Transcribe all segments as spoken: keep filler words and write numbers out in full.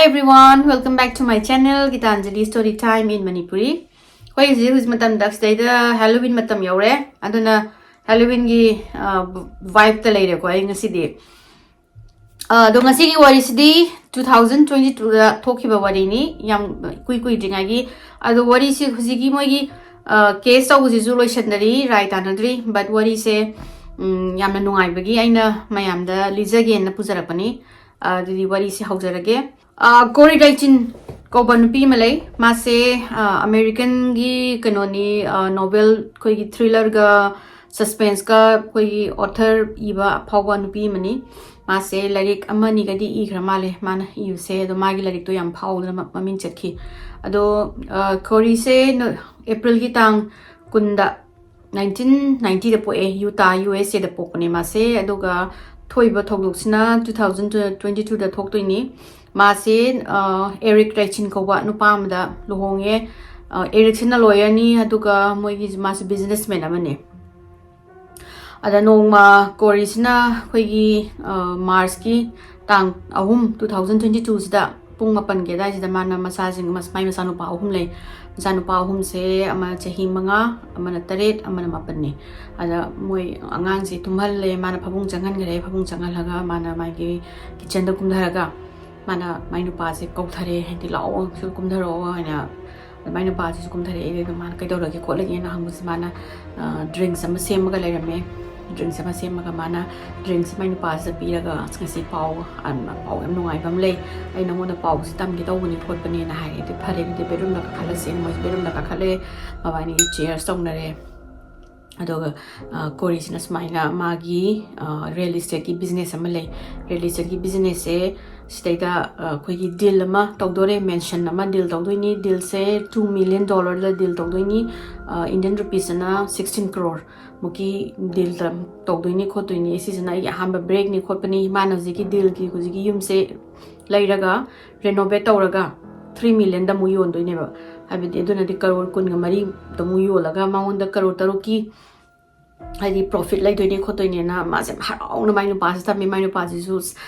Everyone, welcome back to my channel, Gitanjali Story Time in Manipuri. ꯑꯩꯈꯣꯏ ꯍꯧꯖꯤꯛ ꯍꯧꯖꯤꯛ ꯃꯇꯝꯗ ꯁꯤꯗꯩꯗ ꯍꯦꯂꯣꯋꯤꯟ ꯃꯇꯝ ꯌꯧꯔꯦ, ꯑꯗꯨꯅ ꯍꯦꯂꯣꯋꯤꯟꯒꯤ ꯚꯥꯏꯞꯇ ꯂꯩꯔꯦꯀꯣ ꯑꯩ ꯉꯁꯤꯗꯤ꯫ ꯑ, ꯑꯗꯣ ꯉꯁꯤꯒꯤ ꯋꯥꯔꯤꯁꯤꯗꯤ ꯇꯨ ꯊꯥꯎꯖꯟ ꯇ꯭ꯋꯦꯟꯇꯤ ꯇꯨꯗ ꯊꯣꯛꯈꯤꯕ ꯋꯥꯔꯤꯅꯤ, ꯌꯥꯝ ꯀꯨꯏ ꯀꯨꯏꯗ꯭ꯔꯤꯉꯩꯒꯤ꯫ ꯑꯗꯣ ꯋꯥꯔꯤꯁꯤ ꯍꯧꯖꯤꯛꯀꯤ ꯃꯣꯏꯒꯤ ꯀꯦꯁ ꯇꯧꯕꯁꯤꯁꯨ ꯂꯣꯏꯁꯟꯗꯔꯤ, ꯔꯥꯏ ꯇꯥꯅꯗ꯭ꯔꯤ, ꯕꯠ ꯋꯥꯔꯤꯁꯦ ꯎꯝ, ꯌꯥꯝꯅ ꯅꯨꯡꯉꯥꯏꯕꯒꯤ ꯑꯩꯅ ꯃꯌꯥꯝꯗ ꯂꯤꯖꯒꯦꯅ ꯄꯨꯖꯔꯛꯄꯅꯤ꯫ ꯑ, ꯑꯗꯨꯗꯤ ꯋꯥꯔꯤꯁꯦ ꯍꯧꯖꯔꯒꯦ꯫ ꯑ, ꯀꯣꯔꯤ ꯔꯥꯏꯆꯤꯟ ꯀꯧꯕ ꯅꯨꯄꯤ ꯑꯃ ꯂꯩ꯫ ꯃꯥꯁꯦ ꯑ, ꯑꯃꯦꯔꯤꯀꯟꯒꯤ ꯀꯩꯅꯣꯅꯤ, ꯑ, ꯅꯣꯕꯦꯜ, ꯑꯩꯈꯣꯏꯒꯤ ꯊ꯭ꯔꯤꯂꯔꯒ ꯁꯁꯄꯦꯟꯁꯀ ꯑꯩꯈꯣꯏꯒꯤ ꯑꯣꯊꯔ ꯏꯕ ꯑꯐꯥꯎꯕ ꯅꯨꯄꯤ ꯑꯃꯅꯤ꯫ ꯃꯥꯁꯦ ꯂꯥꯏꯔꯤꯛ ꯑꯃ ꯑꯅꯤꯒꯗꯤ ꯏꯈ꯭ꯔ ꯃꯥꯜꯂꯦ ꯃꯥꯅ ꯏꯕꯁꯦ, ꯑꯗꯣ ꯃꯥꯒꯤ ꯂꯥꯏꯔꯤꯛꯇꯣ ꯌꯥꯝ ꯐꯥꯎꯗꯅ ꯃ-, ꯃꯃꯤꯡ ꯆꯠꯈꯤ꯫ ꯑꯗꯣ ꯑ, ꯀꯣꯔꯤꯁꯦ ꯅ-, ꯑꯦꯄ꯭ꯔꯤꯜꯒꯤ ꯇꯥꯡ ꯀꯨꯟꯗ, ꯅꯥꯏꯟꯇꯤꯟ ꯅꯥꯏꯟꯇꯤꯗ ꯄꯣꯛꯑꯦ, ꯌꯨꯇꯥ, ꯌꯨ ꯑꯦꯁ ꯑꯦꯗ ꯄꯣꯛꯄꯅꯦ ꯃꯥꯁꯦ꯫ ꯑꯗꯨꯒ ꯊꯣꯛꯏꯕ ꯊꯧꯗꯣꯛꯁꯤꯅ ꯇꯨ ꯊꯥꯎꯖꯟ ꯇ꯭ꯋꯦꯟꯇꯤ ꯇꯨꯗ ꯊꯣꯛꯇꯣꯏꯅꯤ꯫ ꯃꯥꯁꯦ ꯑ, ꯑꯦꯔꯤꯛ ꯔꯥꯏꯆꯤꯟ ꯀꯧꯕ ꯅꯨꯄꯥ ꯑꯃꯗ ꯂꯨꯍꯣꯡꯉꯦ꯫ ꯑ, ꯑꯦꯔꯤꯛꯁꯤꯅ ꯂꯣꯌꯔꯅꯤ, ꯑꯗꯨꯒ ꯃꯣꯏꯒꯤ, ꯃꯥꯁꯦ ꯕꯤꯖꯤꯅꯦꯁꯃꯦꯟ ꯑꯃꯅꯦ꯫ ꯑꯗ ꯅꯣꯡꯃ ꯀꯣꯔꯤꯁꯤꯅ ꯑꯩꯈꯣꯏꯒꯤ, ꯑ, ꯃꯥꯔꯁꯀꯤ ꯇꯥꯡ ꯑꯍꯨꯝ, ꯇꯨ ꯊꯥꯎꯖꯟ ꯇ꯭ꯋꯦꯟꯇꯤ ꯇꯨꯁꯤꯗ ꯄꯨꯡ ꯃꯥꯄꯟꯒꯤ ꯑꯗꯥꯏꯁꯤꯗ ꯃꯥꯅ ꯃꯆꯥꯁꯤꯡ, ꯃꯁ-, ꯃꯥꯏ ꯃꯆꯥꯅꯨꯄꯥ ꯑꯍꯨꯝ ꯂꯩ꯫ ꯃꯆꯥꯅꯨꯄꯥ ꯑꯍꯨꯝꯁꯦ ꯑꯃꯅ ꯆꯍꯤ ꯃꯉꯥ, ꯑꯃꯅ ꯇꯔꯦꯠ, ꯑꯃꯅ ꯃꯥꯄꯟꯅꯤ꯫ ꯑꯗ ꯃꯣꯏ ꯑꯉꯥꯡꯁꯦ ꯇꯨꯝꯍꯜꯂꯦ, ꯃꯥꯅ ꯐꯃꯨꯡ ꯆꯪꯍꯟꯈ꯭ꯔꯦ꯫ ꯐꯃꯨꯡ ꯆꯪꯍꯜꯂꯒ ꯃꯥꯅ ꯃꯥꯒꯤ ꯀꯤꯠꯆꯟꯗ ꯀꯨꯝꯊꯔꯒ ꯃꯥꯅ ꯃꯥꯏ ꯅꯨꯄꯥꯁꯦ ꯀꯧꯊꯔꯦ, ꯍꯥꯏꯗꯤ, "ꯂꯥꯛꯑꯣ, ꯁꯤꯗ ꯀꯨꯝꯊꯔꯛꯑꯣ" ꯍꯥꯏꯅ꯫ ꯑꯗ ꯃꯥꯏ ꯅꯨꯄꯥꯁꯤꯁꯨ ꯀꯨꯝꯊꯔꯛꯑꯦ꯫ ꯑꯗꯨꯒ ꯃꯥꯅ ꯀꯩꯗꯧꯔꯒꯦ ꯈꯣꯠꯂꯒꯦꯅ ꯍꯪꯕꯁꯦ ꯃꯥꯅ, ꯑ, ꯗ꯭ꯔꯤꯡꯁ ꯑꯃ ꯁꯦꯝꯃꯒ ꯂꯩꯔꯝꯃꯦ꯫ ꯗ꯭ꯔꯤꯡꯁ ꯑꯃ ꯁꯦꯝꯃꯒ ꯃꯥꯅ ꯗ꯭ꯔꯤꯡꯁ ꯃꯥꯏ ꯅꯨꯄꯥꯁꯤꯗ ꯄꯤꯔꯒ, "ꯑꯁ, ꯉꯁꯤ ꯄꯥꯎ, ꯑ, ꯄꯥꯎ ꯌꯥꯝ ꯅꯨꯡꯉꯥꯏꯕ ꯑꯃ ꯂꯩ, ꯑꯩ ꯅꯉꯣꯟꯗ ꯄꯥꯎꯁꯤ ꯇꯝꯒꯦ ꯇꯧꯕꯅꯤ ꯈꯣꯠꯄꯅꯦꯅ" ꯍꯥꯏꯔꯦ꯫ ꯑꯗꯨ ꯐꯔꯦ, ꯑꯗꯨꯗꯤ ꯕꯦꯗꯔꯨꯝꯗ ꯀꯥꯈꯠꯂꯁꯦꯅ ꯃꯣꯏꯁꯦ ꯕꯦꯗꯔꯨꯝꯗ ꯀꯥꯈꯠꯂꯦ꯫ ꯃꯕꯥꯅꯤꯒꯤ ꯆꯤꯌꯔꯁ ꯇꯧꯅꯔꯦ꯫ ꯑꯗꯨꯒ, ꯑ, ꯀꯣꯔꯤꯁꯤꯅ ꯁꯨꯃꯥꯏꯅ ꯃꯥꯒꯤ, ꯑ, ꯔꯤꯌꯦꯜ ꯏꯁꯇꯦꯠꯀꯤ ꯕꯤꯖꯤꯅꯦꯁ ꯑꯃ ꯂꯩ꯫ ꯔꯤꯌꯦꯜ ꯏꯁꯇꯦꯠꯀꯤ ꯕꯤꯖꯤꯅꯦꯁꯁꯦ ꯁꯤꯗꯩꯗ, ꯑ, ꯑꯩꯈꯣꯏꯒꯤ ꯗꯤꯜ ꯑꯃ ꯇꯧꯗꯣꯔꯦ, ꯃꯦꯟꯁꯟ ꯑꯃ ꯗꯤꯜ ꯇꯧꯗꯣꯏꯅꯤ꯫ ꯗꯤꯜꯁꯦ ꯇꯨ ꯃꯤꯂꯤꯌꯟ ꯗꯣꯂꯔꯗ ꯗꯤꯜ ꯇꯧꯗꯣꯏꯅꯤ꯫ ꯑ, ꯏꯟꯗꯤꯌꯟ ꯔꯨꯄꯤꯁꯇꯅ ꯁꯤꯛꯁꯇꯤꯟ ꯀ꯭ꯔꯣꯔ ꯃꯨꯛꯀꯤ ꯗꯤꯜ ꯇ-, ꯇꯧꯗꯣꯏꯅꯤ ꯈꯣꯠꯇꯣꯏꯅꯤ꯫ ꯁꯤꯁꯤꯅ ꯑꯩꯒꯤ ꯑꯍꯥꯟꯕ ꯕ꯭ꯔꯦꯛꯅꯤ ꯈꯣꯠꯄꯅꯤ꯫ ꯃꯥꯅ ꯍꯧꯖꯤꯛꯀꯤ ꯗꯤꯜꯒꯤ, ꯍꯧꯖꯤꯛꯀꯤ ꯌꯨꯝꯁꯦ ꯂꯩꯔꯒ ꯔꯦꯅꯣꯚꯦꯠ ꯇꯧꯔꯒ ꯊ꯭ꯔꯤ ꯃꯤꯂꯤꯌꯟꯗ ꯑꯃꯨꯛ ꯌꯣꯟꯗꯣꯏꯅꯦꯕ꯫ ꯍꯥꯏꯕꯗꯤ ꯑꯗꯨꯅꯗꯤ ꯀꯔꯣꯔ ꯀꯨꯟꯒ ꯃꯔꯤꯗ ꯑꯃꯨꯛ ꯌꯣꯜꯂꯒ ꯃꯉꯣꯟꯗ ꯀꯔꯣꯔ ꯇꯔꯨꯛꯀꯤ ꯍꯥꯏꯗꯤ ꯄ꯭ꯔꯣꯐꯤꯠ ꯂꯩꯗꯣꯏꯅꯦ ꯈꯣꯠꯇꯣꯏꯅꯦꯅ ꯃꯥꯁꯦ ꯍꯔꯥꯎꯅ ꯃꯥꯏ ꯅꯨꯄꯥꯁꯦ ꯊꯝꯃꯤ꯫ ꯃꯥꯏ ꯅꯨꯄꯥꯁꯤꯁꯨ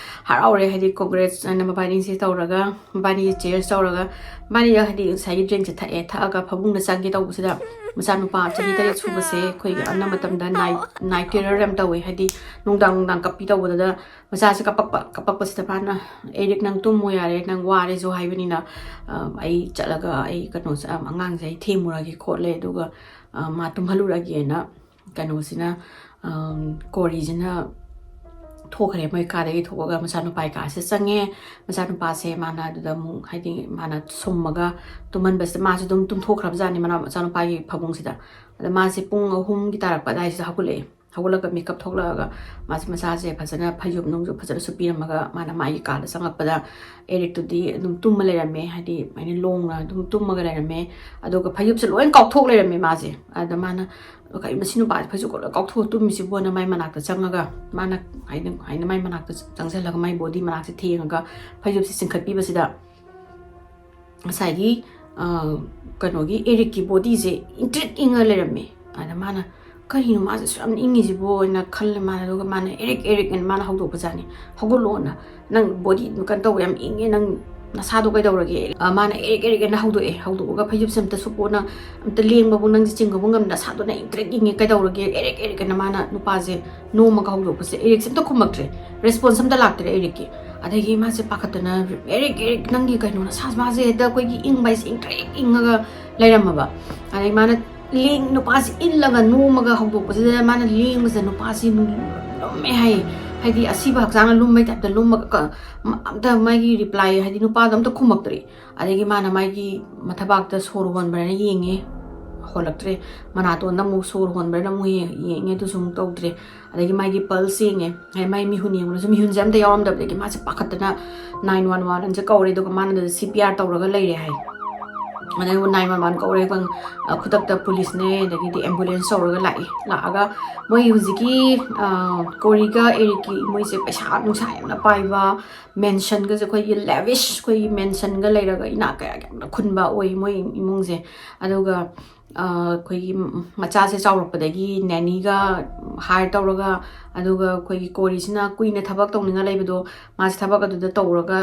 ꯍꯔꯥꯎꯔꯦ, ꯍꯥꯏꯗꯤ ꯀꯣꯡꯒ꯭ꯔꯦꯠꯁ ꯍꯥꯏꯅ ꯃꯕꯥꯅꯤꯁꯦ ꯇꯧꯔꯒ, ꯃꯕꯥꯅꯤꯁꯦ ꯆꯤꯌꯔꯁ ꯇꯧꯔꯒ, ꯃꯕꯥꯅꯤ ꯍꯥꯏꯗꯤ ꯉꯁꯥꯏꯒꯤ ꯗ꯭ꯔꯤꯡꯁꯦ ꯊꯛꯑꯦ, ꯊꯛꯑꯒ ꯐꯃꯨꯡꯗ ꯆꯪꯒꯦ ꯇꯧꯕꯁꯤꯗ ꯃꯆꯥꯅꯨꯄꯥ ꯆꯍꯤ ꯇꯔꯦꯠ ꯁꯨꯕꯁꯦ ꯑꯩꯈꯣꯏꯒꯤ ꯑꯅꯝꯕ ꯃꯇꯝꯗ ꯅꯥꯏꯠ ꯅꯥꯏꯠ ꯇꯦꯔꯔ ꯌꯥꯝ ꯇꯧꯋꯦ, ꯍꯥꯏꯗꯤ ꯅꯨꯡꯗꯥꯡ ꯅꯨꯡꯗꯥꯡ ꯀꯞꯄꯤ ꯇꯧꯕꯗꯨꯗ ꯃꯆꯥꯁꯦ ꯀꯞꯄꯛꯄ ꯀꯞꯄꯛꯄꯁꯤꯗ ꯃꯥꯅ, "ꯑꯦꯔꯤꯛ, ꯅꯪ ꯇꯨꯝꯃꯣ ꯌꯥꯔꯦ, ꯅꯪ ꯋꯥꯔꯦꯁꯨ ꯍꯥꯏꯕꯅꯤꯅ, ꯑ, ꯑꯩ ꯆꯠꯂꯒ ꯑꯩ ꯀꯩꯅꯣꯁꯦ, ꯑ, ꯑꯉꯥꯡꯁꯦ ꯑꯩ ꯊꯦꯝꯃꯨꯔꯒꯦ ꯈꯣꯠꯂꯦ, ꯑꯗꯨꯒ, ꯑ, ꯃꯥ ꯇꯨꯝꯍꯜꯂꯨꯔꯒꯦꯅ ꯀꯩꯅꯣꯁꯤꯅ, ꯑ, ꯀꯣꯔꯤꯁꯤꯅ ꯊꯣꯛꯈ꯭ꯔꯦ꯫ ꯃꯣꯏ ꯀꯥꯗꯒꯤ ꯊꯣꯛꯑꯒ ꯃꯆꯥꯅꯨꯄꯥꯒꯤ ꯀꯥꯁꯦ ꯆꯪꯉꯦ꯫ ꯃꯆꯥꯅꯨꯄꯥꯁꯦ ꯃꯥꯅ ꯑꯗꯨꯗ ꯑꯃꯨꯛ, ꯍꯥꯏꯗꯤ ꯃꯥꯅ ꯁꯨꯝꯃꯒ ꯇꯨꯝꯍꯟꯕꯁꯤꯗ ꯃꯥꯁꯨ ꯑꯗꯨꯝ ꯇꯨꯝꯊꯣꯛꯈ꯭ꯔꯕꯖꯥꯠꯅꯤ ꯃꯅꯥꯎ-, ꯃꯆꯥꯅꯨꯄꯥꯒꯤ ꯐꯃꯨꯡꯁꯤꯗ꯫ ꯑꯗ ꯃꯥꯁꯦ ꯄꯨꯡ ꯑꯍꯨꯝꯒꯤ ꯇꯥꯔꯛꯄ ꯑꯗꯥꯏꯁꯤꯗ ꯍꯧꯒꯠꯂꯛꯑꯦ꯫ ꯍꯧꯒꯠꯂꯒ ꯃꯦꯀꯞ ꯊꯣꯛꯂꯛꯑꯒ ꯃꯥꯁꯦ ꯃꯆꯥꯁꯦ ꯐꯖꯅ ꯐꯩꯖꯨꯞ ꯅꯨꯡꯖꯨꯞ ꯐꯖꯅ ꯁꯨꯞꯄꯤꯔꯝꯃꯒ ꯃꯥꯅ ꯃꯥꯒꯤ ꯀꯥꯗ ꯆꯪꯉꯛꯄꯗ ꯑꯦꯔꯤꯛꯇꯨꯗꯤ ꯑꯗꯨꯝ ꯇꯨꯝꯃ ꯂꯩꯔꯝꯃꯦ, ꯍꯥꯏꯗꯤ ꯑꯗꯨꯃꯥꯏꯅ ꯂꯣꯡꯅ ꯑꯗꯨꯝ ꯇꯨꯝꯃꯒ ꯂꯩꯔꯝꯃꯦ꯫ ꯑꯗꯨꯒ ꯐꯩꯖꯨꯞꯁꯦ ꯂꯣꯏ ꯀꯥꯎꯊꯣꯛ ꯂꯩꯔꯝꯃꯦ ꯃꯥꯁꯦ꯫ ꯑꯗ ꯃꯥꯅ, "ꯀꯩ ꯃꯁꯤ ꯅꯨꯄꯥꯁꯦ ꯐꯩꯖꯨꯞꯀ ꯂꯣꯏ ꯀꯥꯎꯊꯣꯛꯑ ꯇꯨꯝꯃꯤꯁꯤꯕꯣꯅ?" ꯃꯥꯏ ꯃꯅꯥꯛꯇ ꯆꯪꯉꯒ ꯃꯥꯅ ꯍꯥꯏꯅ, ꯍꯥꯏꯅ ꯃꯥꯏ ꯃꯅꯥꯛꯇ ꯆꯪꯁꯤꯜꯂꯒ ꯃꯥꯏ ꯕꯣꯗꯤ ꯃꯅꯥꯛꯁꯦ ꯊꯦꯡꯉꯒ ꯐꯩꯖꯨꯞꯁꯦ ꯆꯤꯡꯈꯠꯄꯤꯕꯁꯤꯗ ꯉꯁꯥꯏꯒꯤ, ꯑ, ꯀꯩꯅꯣꯒꯤ ꯑꯦꯔꯤꯛꯀꯤ ꯕꯣꯗꯤꯁꯦ ꯏꯪꯇ꯭ꯔꯤꯛ ꯏꯪꯉ ꯂꯩꯔꯝꯃꯦ꯫ ꯑꯗ ꯃꯥꯅ, "ꯀꯔꯤꯅꯣ ꯃꯥꯁꯦ ꯑꯁꯨꯛ ꯌꯥꯝ ꯏꯪꯉꯤꯁꯤꯕꯣ?" ꯍꯥꯏꯅ ꯈꯜꯂꯦ ꯃꯥꯅ꯫ ꯑꯗꯨꯒ ꯃꯥꯅ, "ꯑꯦꯔꯤꯛ, ꯑꯦꯔꯤꯛ" ꯍꯥꯏꯅ ꯃꯥꯅ ꯍꯧꯗꯣꯛꯄꯖꯥꯠꯅꯤ꯫ "ꯍꯧꯒꯠꯂꯣꯅ, ꯅꯪ ꯕꯣꯗꯤ ꯀꯩꯅꯣ ꯇꯧꯕ ꯌꯥꯝ ꯏꯪꯉꯦ, ꯅꯪ ꯅꯁꯥꯗꯣ ꯀꯩꯗꯧꯔꯒꯦ?" ꯑ, ꯃꯥꯅ ꯑꯦꯔꯤꯛ, ꯑꯦꯔꯤꯛ ꯍꯥꯏꯅ ꯍꯧꯗꯣꯛꯑꯦ꯫ ꯍꯧꯗꯣꯛꯑꯒ, "ꯐꯩꯖꯨꯞꯁꯦ ꯑꯝꯇ ꯁꯨꯞꯄꯣ, ꯅꯪ ꯑꯝꯇ ꯂꯦꯡꯕꯕꯨ ꯅꯪꯁꯦ ꯆꯤꯡꯕꯕꯨ ꯉꯝꯗ, ꯅꯁꯥꯗꯣ ꯅꯪ ꯏꯪꯇ꯭ꯔꯤꯛ ꯏꯪꯉꯦ, ꯀꯩꯗꯧꯔꯒꯦ?" ꯑꯦꯔꯤꯛ, ꯑꯦꯔꯤꯛ ꯍꯥꯏꯅ ꯃꯥꯅ ꯅꯨꯄꯥꯁꯦ ꯅꯣꯝꯃꯒ ꯍꯧꯗꯣꯛꯄꯁꯦ, ꯑꯦꯔꯤꯛꯁꯦ ꯑꯝꯇ ꯈꯨꯝꯃꯛꯇ꯭ꯔꯦ, ꯔꯦꯁꯄꯣꯟꯁ ꯑꯝꯇ ꯂꯥꯛꯇ꯭ꯔꯦ ꯑꯦꯔꯤꯛꯀꯤ꯫ ꯑꯗꯒꯤ ꯃꯥꯁꯦ ꯄꯥꯈꯠꯇꯅ, "ꯑꯦꯔꯤꯛ, ꯑꯦꯔꯤꯛ, ꯅꯪꯒꯤ ꯀꯩꯅꯣ, ꯅꯁꯥ ꯃꯥꯁꯦ ꯍꯦꯛꯇ ꯑꯩꯈꯣꯏꯒꯤ ꯏꯪꯕ ꯍꯥꯏꯁꯦ ꯏꯪꯇ꯭ꯔꯤꯛ ꯏꯪꯉꯒ ꯂꯩꯔꯝꯃꯕ"꯫ ꯑꯗꯩ ꯃꯥꯅ ꯂꯦꯡ-, ꯅꯨꯄꯥꯁꯤ ꯏꯜꯂꯒ ꯅꯣꯝꯃꯒ ꯍꯧꯗꯣꯛꯄꯁꯤꯗ ꯃꯥꯅ ꯂꯦꯡꯕꯁꯤꯗ ꯅꯨꯄꯥꯁꯤ ꯂꯨꯝꯃꯦ ꯍꯥꯏꯌꯦ, ꯍꯥꯏꯗꯤ ꯑꯁꯤꯕ ꯍꯛꯆꯥꯡꯅ ꯂꯨꯝꯕꯩ ꯇꯥꯏꯞꯇ ꯂꯨꯝꯃꯒ ꯀ-, ꯃ-, ꯑꯝꯇ ꯃꯥꯒꯤ ꯔꯤꯄ꯭ꯂꯥꯏ, ꯍꯥꯏꯗꯤ ꯅꯨꯄꯥꯗꯣ ꯑꯝꯇ ꯈꯨꯝꯃꯛꯇ꯭ꯔꯦ꯫ ꯑꯗꯒꯤ ꯃꯥꯅ ꯃꯥꯒꯤ ꯃꯊꯕꯥꯛꯇ ꯁꯣꯔ ꯍꯣꯟꯕ꯭ꯔꯅ ꯌꯦꯡꯉꯦ, ꯍꯣꯜꯂꯛꯇ꯭ꯔꯦ꯫ ꯃꯅꯥꯇꯣꯟꯗ ꯑꯃꯨꯛ ꯁꯣꯔ ꯍꯣꯟꯕ꯭ꯔꯅ ꯑꯃꯨꯛ ꯌꯦꯡ-, ꯌꯦꯡꯉꯦ, ꯑꯗꯨꯁꯨ ꯑꯃꯨꯛ ꯇꯧꯗ꯭ꯔꯦ꯫ ꯑꯗꯒꯤ ꯃꯥꯒꯤ ꯄꯜꯁ ꯌꯦꯡꯉꯦ, ꯍꯥꯏꯗꯤ ꯃꯥꯒꯤ ꯃꯤꯍꯨꯟ ꯌꯦꯡꯕꯗꯁꯨ ꯃꯤꯍꯨꯟꯁꯦ ꯑꯝꯇ ꯌꯥꯎꯔꯝꯗꯕꯗꯒꯤ ꯃꯥꯁꯦ ꯄꯥꯈꯠꯇꯅ ꯅꯥꯏꯟ ꯋꯥꯟ ꯋꯥꯟꯁꯦ ꯀꯧꯔꯦ, ꯑꯗꯨꯒ ꯃꯥꯅ ꯑꯗꯨꯗ ꯁꯤ ꯄꯤ ꯑꯥꯔ ꯇꯧꯔꯒ ꯂꯩꯔꯦ ꯍꯥꯏ꯫ ꯑꯗꯩ ꯅꯥꯏꯟ ꯋꯥꯟ ꯋꯥꯟ ꯀꯧꯔꯦ, ꯈꯨꯗꯛꯇ ꯄꯨꯂꯤꯁꯅꯦ, ꯑꯗꯒꯤꯗꯤ ꯑꯦꯝꯕꯨꯂꯦꯟꯁ ꯇꯧꯔꯒ ꯂꯥꯛꯏ꯫ ꯂꯥꯛꯑꯒ ꯃꯣꯏ ꯍꯧꯖꯤꯛꯀꯤ, ꯑ, ꯀꯣꯔꯤꯒ ꯑꯦꯔꯤꯛꯀꯤ ꯃꯣꯏꯁꯦ ꯄꯩꯁꯥ ꯅꯨꯡꯁꯥ ꯌꯥꯝꯅ ꯄꯥꯏꯕ, ꯃꯦꯟꯁꯟꯒꯁꯦ ꯑꯩꯈꯣꯏꯒꯤ ꯂꯦꯕꯤꯁ, ꯑꯩꯈꯣꯏꯒꯤ ꯃꯦꯟꯁꯟꯒ ꯂꯩꯔꯒ ꯏꯅꯥꯛ ꯀꯌꯥ ꯌꯥꯝꯅ ꯈꯨꯟꯕ ꯑꯣꯏ ꯃꯣꯏ ꯏꯃꯨꯡꯁꯦ꯫ ꯑꯗꯨꯒ ꯑꯩꯈꯣꯏꯒꯤ ꯃꯆꯥꯁꯦ ꯆꯥꯎꯔꯛꯄꯗꯒꯤ ꯅꯦꯅꯤꯒ ꯍꯥꯏꯌꯔ ꯇꯧꯔꯒ, ꯑꯗꯨꯒ ꯑꯩꯈꯣꯏꯒꯤ ꯀꯣꯔꯤꯁꯤꯅ ꯀꯨꯏꯅ ꯊꯕꯛ ꯇꯧꯅꯤꯡꯉ ꯂꯩꯕꯗꯣ, ꯃꯥꯁꯦ ꯊꯕꯛ ꯑꯗꯨꯗ ꯇꯧꯔꯒ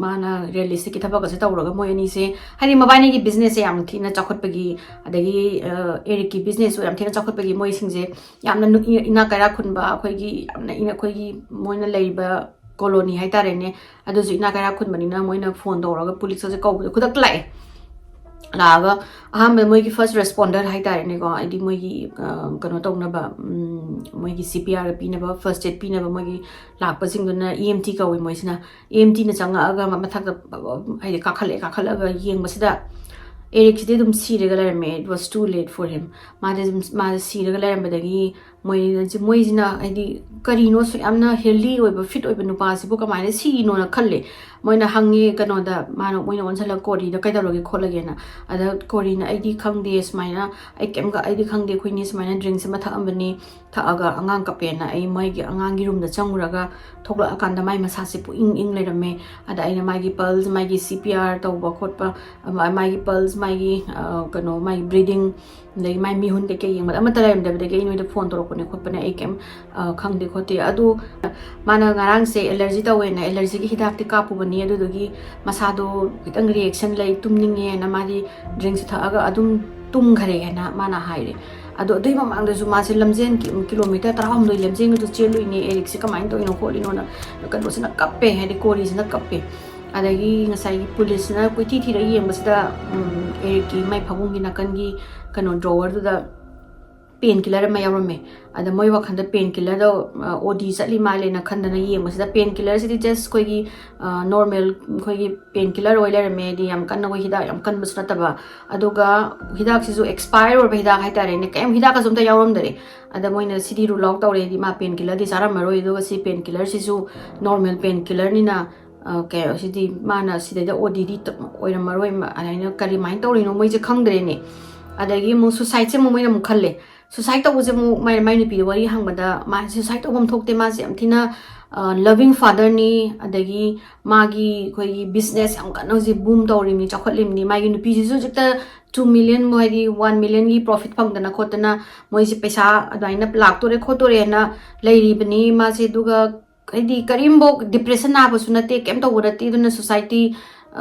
ꯃꯥꯅ ꯔꯤꯌꯦꯂꯤꯁꯇꯤꯛꯀꯤ ꯊꯕꯛ ꯑꯁꯦ ꯇꯧꯔꯒ ꯃꯣꯏ ꯑꯅꯤꯁꯦ, ꯍꯥꯏꯗꯤ ꯃꯕꯥꯅꯤꯒꯤ ꯕꯤꯖꯤꯅꯦꯁꯁꯦ ꯌꯥꯝ ꯊꯤꯅ ꯆꯥꯎꯈꯠꯄꯒꯤ, ꯑꯗꯒꯤ ꯑꯦꯔꯤꯛꯀꯤ ꯕꯤꯖꯤꯅꯦꯁꯁꯨ ꯌꯥꯝ ꯊꯤꯅ ꯆꯥꯎꯈꯠꯄꯒꯤ, ꯃꯣꯏꯁꯤꯡꯁꯦ ꯌꯥꯝꯅ ꯏꯅꯥꯛ ꯀꯩꯔꯥꯛ ꯈꯨꯟꯕ, ꯑꯩꯈꯣꯏꯒꯤ ꯌꯥꯝꯅ ꯑꯩꯈꯣꯏꯒꯤ ꯃꯣꯏꯅ ꯂꯩꯔꯤꯕ ꯀꯣꯂꯣꯅꯤ ꯍꯥꯏꯇꯥꯔꯦꯅꯦ, ꯑꯗꯨꯁꯨ ꯏꯅꯥꯛ ꯀꯩꯔꯥꯛ ꯈꯨꯟꯕꯅꯤꯅ ꯃꯣꯏꯅ ꯐꯣꯟ ꯇꯧꯔꯒ ꯄꯨꯂꯤꯁ ꯑꯁꯦ ꯀꯧꯕꯗ ꯈꯨꯗꯛꯇ ꯂꯥꯛꯑꯦ꯫ ꯂꯥꯛꯑꯒ ꯑꯍꯥꯟꯕ ꯃꯣꯏꯒꯤ ꯐꯥꯔꯁ ꯔꯦꯁꯄꯣꯟꯗꯔ ꯍꯥꯏꯇꯥꯔꯦꯅꯦꯀꯣ, ꯍꯥꯏꯗꯤ ꯃꯣꯏꯒꯤ ꯀꯩꯅꯣ ꯇꯧꯅꯕ, ꯃꯣꯏꯒꯤ ꯁꯤ ꯄꯤ ꯑꯥꯔꯒ ꯄꯤꯅꯕ, ꯐꯥꯔꯁ ꯑꯦꯗ ꯄꯤꯅꯕ ꯃꯣꯏꯒꯤ ꯂꯥꯛꯄꯁꯤꯡꯗꯨꯅ ꯏ ꯑꯦꯝ ꯇꯤ ꯀꯧꯋꯦ ꯃꯣꯏꯁꯤꯅ꯫ ꯏ ꯑꯦꯝ ꯇꯤꯅ ꯆꯪꯉꯛꯑꯒ ꯃꯊꯛꯇ ꯍꯥꯏꯗꯤ ꯀꯥꯈꯠꯂꯛꯑꯦ꯫ ꯀꯥꯈꯠꯂꯛꯑꯒ ꯌꯦꯡꯕꯁꯤꯗ ꯑꯦꯔꯤꯛꯁꯤꯗꯤ ꯑꯗꯨꯝ ꯁꯤꯔꯒ ꯂꯩꯔꯝꯃꯦ꯫ It was too late for him. ꯃꯥꯗꯤ ꯑꯗꯨꯝ, ꯃꯥꯗꯤ ꯁꯤꯔꯒ ꯂꯩꯔꯝꯕꯗꯒꯤ ꯃꯣꯏꯅ, ꯃꯣꯏꯁꯤꯅ ꯍꯥꯏꯗꯤ ꯀꯔꯤꯅꯣ ꯑꯁꯨꯛ ꯌꯥꯝꯅ ꯍꯦꯜꯗꯤ ꯑꯣꯏꯕ, ꯐꯤꯠ ꯑꯣꯏꯕ ꯅꯨꯄꯥꯁꯤꯕꯨ ꯀꯃꯥꯏꯅ ꯁꯤꯔꯤꯅꯣꯅ ꯈꯜꯂꯦ꯫ ꯃꯣꯏꯅ ꯍꯪꯉꯦ ꯀꯩꯅꯣꯗ, ꯃꯥꯅ, ꯃꯣꯏꯅ ꯑꯣꯟꯁꯤꯜꯂꯒ ꯀꯣꯔꯤꯗ ꯀꯩꯗꯧꯔꯒꯦ ꯈꯣꯠꯂꯒꯦꯅ꯫ ꯑꯗ ꯀꯣꯔꯤꯅ "ꯑꯩꯗꯤ ꯈꯪꯗꯦ, ꯁꯨꯃꯥꯏꯅ ꯑꯩ ꯀꯩꯝ, ꯑꯩꯗꯤ ꯈꯪꯗꯦ, ꯑꯩꯈꯣꯏꯅꯤ ꯁꯨꯃꯥꯏꯅ ꯗ꯭ꯔꯤꯡꯁꯦ ꯑꯃ ꯊꯛꯑꯝꯕꯅꯤ, ꯊꯛꯑꯒ ꯑꯉꯥꯡ ꯀꯞꯄꯦꯅ ꯑꯩ ꯃꯣꯏꯒꯤ ꯑꯉꯥꯡꯒꯤ ꯔꯨꯝꯗ ꯆꯪꯉꯨꯔꯒ ꯊꯣꯛꯂꯛꯑꯀꯥꯟꯗ ꯃꯥꯏ ꯃꯁꯥꯁꯦ ꯄꯨꯛꯏꯪ ꯏꯪ ꯂꯩꯔꯝꯃꯦ꯫ ꯑꯗ ꯑꯩꯅ ꯃꯥꯒꯤ ꯄꯜꯁ, ꯃꯥꯒꯤ ꯁꯤ ꯄꯤ ꯑꯥꯔ ꯇꯧꯕ ꯈꯣꯠꯄ, ꯃꯥꯒꯤ ꯄꯜꯁ, ꯃꯥꯒꯤ ꯀꯩꯅꯣ, ꯃꯥꯒꯤ ꯕ꯭ꯔꯤꯗꯤꯡ, ꯑꯗꯒꯤ ꯃꯥꯏ ꯃꯤꯍꯨꯟ ꯀꯩꯀꯩ ꯌꯦꯡꯕꯗ ꯑꯃꯠꯇ ꯂꯩꯔꯝꯗꯕꯗꯒꯤ ꯑꯩ ꯅꯣꯏꯗ ꯐꯣꯟ ꯇꯧꯔꯛꯄꯅꯦ ꯈꯣꯠꯄꯅꯦ, ꯑꯩ ꯀꯩꯝ ꯈꯪꯗꯦ ꯈꯣꯠꯇꯦ꯫ ꯑꯗꯨ ꯃꯥꯅ ꯉꯔꯥꯡꯁꯦ ꯑꯦꯂꯔꯖꯤ ꯇꯧꯋꯦꯅ ꯑꯦꯂꯔꯖꯤꯒꯤ ꯍꯤꯗꯥꯛꯇꯤ ꯀꯥꯞꯄꯨꯕꯅꯤ, ꯑꯗꯨꯗꯨꯒꯤ ꯃꯁꯥꯗꯣ ꯈꯤꯇꯪ ꯔꯤꯌꯦꯛꯁꯟ ꯂꯩ, ꯇꯨꯝꯅꯤꯡꯉꯦꯅ ꯃꯥꯗꯤ ꯗ꯭ꯔꯤꯡꯁꯁꯨ ꯊꯛꯑꯒ ꯑꯗꯨꯝ ꯇꯨꯝꯈꯔꯦ ꯍꯥꯏꯅ ꯃꯥꯅ ꯍꯥꯏꯔꯦ꯫ ꯑꯗꯣ ꯑꯗꯨꯏ ꯃꯃꯥꯡꯗꯁꯨ ꯃꯥꯁꯦ ꯂꯝꯖꯦꯟ ꯀꯤ-, ꯀꯤꯂꯣꯃꯤꯇꯔ ꯇꯔꯥꯍꯨꯝꯗꯣꯏ ꯂꯝꯖꯦꯟꯒꯗꯨ ꯆꯦꯜꯂꯨꯏꯅꯦ, ꯑꯦꯔꯤꯛꯁꯦ ꯀꯃꯥꯏꯅ ꯇꯧꯔꯤꯅꯣ ꯈꯣꯠꯂꯤꯅꯣꯅ ꯀꯩꯅꯣꯁꯤꯅ ꯀꯞꯄꯦ, ꯍꯥꯏꯗꯤ ꯀꯣꯔꯤꯁꯤꯅ ꯀꯞꯄꯦ꯫ ꯑꯗꯒꯤ ꯉꯁꯥꯏꯒꯤ ꯄꯨꯂꯤꯁꯁꯤꯅ ꯀꯣꯏꯊꯤ ꯊꯤꯔꯒ ꯌꯦꯡꯕꯁꯤꯗ, ꯎꯝ, ꯑꯦꯔꯤꯛꯀꯤ ꯃꯥꯏ ꯐꯃꯨꯡꯒꯤ ꯅꯥꯀꯟꯒꯤ ꯀꯩꯅꯣ ꯗ꯭ꯔꯣꯋꯔꯗꯨꯗ ꯄꯦꯟ ꯀꯤꯂꯔ ꯑꯃ ꯌꯥꯎꯔꯝꯃꯦ꯫ ꯑꯗ ꯃꯣꯏ ꯋꯥꯈꯜꯗ ꯄꯦꯟ ꯀꯤꯂꯔꯗꯣ ꯑꯣ ꯗꯤ ꯆꯠꯂꯤ ꯃꯥꯜꯂꯦꯅ ꯈꯟꯗꯅ ꯌꯦꯡꯕꯁꯤꯗ ꯄꯦꯟ ꯀꯤꯂꯔꯁꯤꯗꯤ ꯖꯁ ꯑꯩꯈꯣꯏꯒꯤ ꯅꯣꯔꯃꯦꯜ ꯑꯩꯈꯣꯏꯒꯤ ꯄꯦꯟ ꯀꯤꯂꯔ ꯑꯣꯏ ꯂꯩꯔꯝꯃꯦ, ꯍꯥꯏꯗꯤ ꯌꯥꯝ ꯀꯟꯅ ꯑꯩꯈꯣꯏ ꯍꯤꯗꯥꯛ ꯌꯥꯝ ꯀꯟꯕꯁꯨ ꯅꯠꯇꯕ꯫ ꯑꯗꯨꯒ ꯍꯤꯗꯥꯛꯁꯤꯁꯨ ꯑꯦꯛꯁꯄꯥꯌꯔ ꯑꯣꯏꯕ ꯍꯤꯗꯥꯛ ꯍꯥꯏꯇꯥꯔꯦꯅꯦ, ꯀꯩꯝ ꯍꯤꯗꯥꯛꯀꯁꯨ ꯑꯝꯇ ꯌꯥꯎꯔꯝꯗꯔꯦ꯫ ꯑꯗ ꯃꯣꯏꯅ ꯁꯤꯗꯤ ꯔꯨꯜ ꯑꯥꯎꯠ ꯇꯧꯔꯦ, ꯍꯥꯏꯗꯤ ꯃꯥ ꯄꯦꯟ ꯀꯤꯂꯔꯗꯤ ꯆꯥꯔꯝꯃꯔꯣꯏ, ꯑꯗꯨꯒ ꯁꯤ ꯄꯦꯟ ꯀꯤꯂꯔꯁꯤꯁꯨ ꯅꯣꯔꯃꯦꯜ ꯄꯦꯟ ꯀꯤꯂꯔꯅꯤꯅ, ꯑ, ꯀꯩ, ꯁꯤꯗꯤ ꯃꯥꯅ ꯁꯤꯗꯩꯗ ꯑꯣ ꯗꯤꯗꯤ ꯇ-, ꯑꯣꯏꯔꯝꯃꯔꯣꯏ, ꯃ-, ꯑꯗꯨꯃꯥꯏꯅ ꯀꯔꯤꯃꯥꯏꯅ ꯇꯧꯔꯤꯅꯣ ꯃꯣꯏꯁꯦ ꯈꯪꯗ꯭ꯔꯦꯅꯦ꯫ ꯑꯗꯒꯤ ꯑꯃꯨꯛ ꯁꯨꯁꯥꯏꯗꯁꯦ ꯑꯃꯨꯛ ꯃꯣꯏꯅ ꯑꯃꯨꯛ ꯈꯜꯂꯦ꯫ ꯁꯨꯁꯥꯏꯗ ꯇꯧꯕꯁꯦ ꯑꯃꯨꯛ ꯃꯥꯏ, ꯃꯥꯏ ꯅꯨꯄꯤꯗ ꯋꯥꯔꯤ ꯍꯪꯕꯗ ꯃꯥ ꯁꯨꯁꯥꯏꯗ ꯇꯧꯐꯝ ꯊꯣꯛꯇꯦ, ꯃꯥꯁꯦ ꯌꯥꯝ ꯊꯤꯅ ꯂꯚꯤꯡ ꯐꯥꯗꯔꯅꯤ꯫ ꯑꯗꯒꯤ ꯃꯥꯒꯤ ꯑꯩꯈꯣꯏꯒꯤ ꯕꯤꯖꯤꯅꯦꯁ ꯌꯥꯝ ꯀꯟꯅ ꯍꯧꯖꯤꯛ ꯕꯨꯝ ꯇꯧꯔꯤꯕꯅꯤ, ꯆꯥꯎꯈꯠꯂꯤꯕꯅꯤ꯫ ꯃꯥꯒꯤ ꯅꯨꯄꯤꯁꯤꯁꯨ ꯍꯧꯖꯤꯛꯇ ꯇꯨ ꯃꯤꯂꯤꯌꯟ, ꯍꯥꯏꯗꯤ ꯋꯥꯟ ꯃꯤꯂꯤꯌꯟꯒꯤ ꯄ꯭ꯔꯣꯐꯤꯠ ꯐꯪꯗꯅ ꯈꯣꯠꯇꯅ ꯃꯣꯏꯁꯦ ꯄꯩꯁꯥ ꯑꯗꯨꯃꯥꯏꯅ ꯂꯥꯛꯇꯣꯔꯦ ꯈꯣꯠꯇꯣꯔꯦꯅ ꯂꯩꯔꯤꯕꯅꯤ ꯃꯥꯁꯦ꯫ ꯑꯗꯨꯒ ꯍꯥꯏꯗꯤ ꯀꯔꯤꯝꯐꯧ ꯗꯤꯄ꯭ꯔꯦꯁꯟ ꯅꯥꯕꯁꯨ ꯅꯠꯇꯦ, ꯀꯩꯝ ꯇꯧꯕ ꯅꯠꯇꯦ꯫ ꯑꯗꯨꯅ ꯁꯣꯁꯥꯏꯇꯤ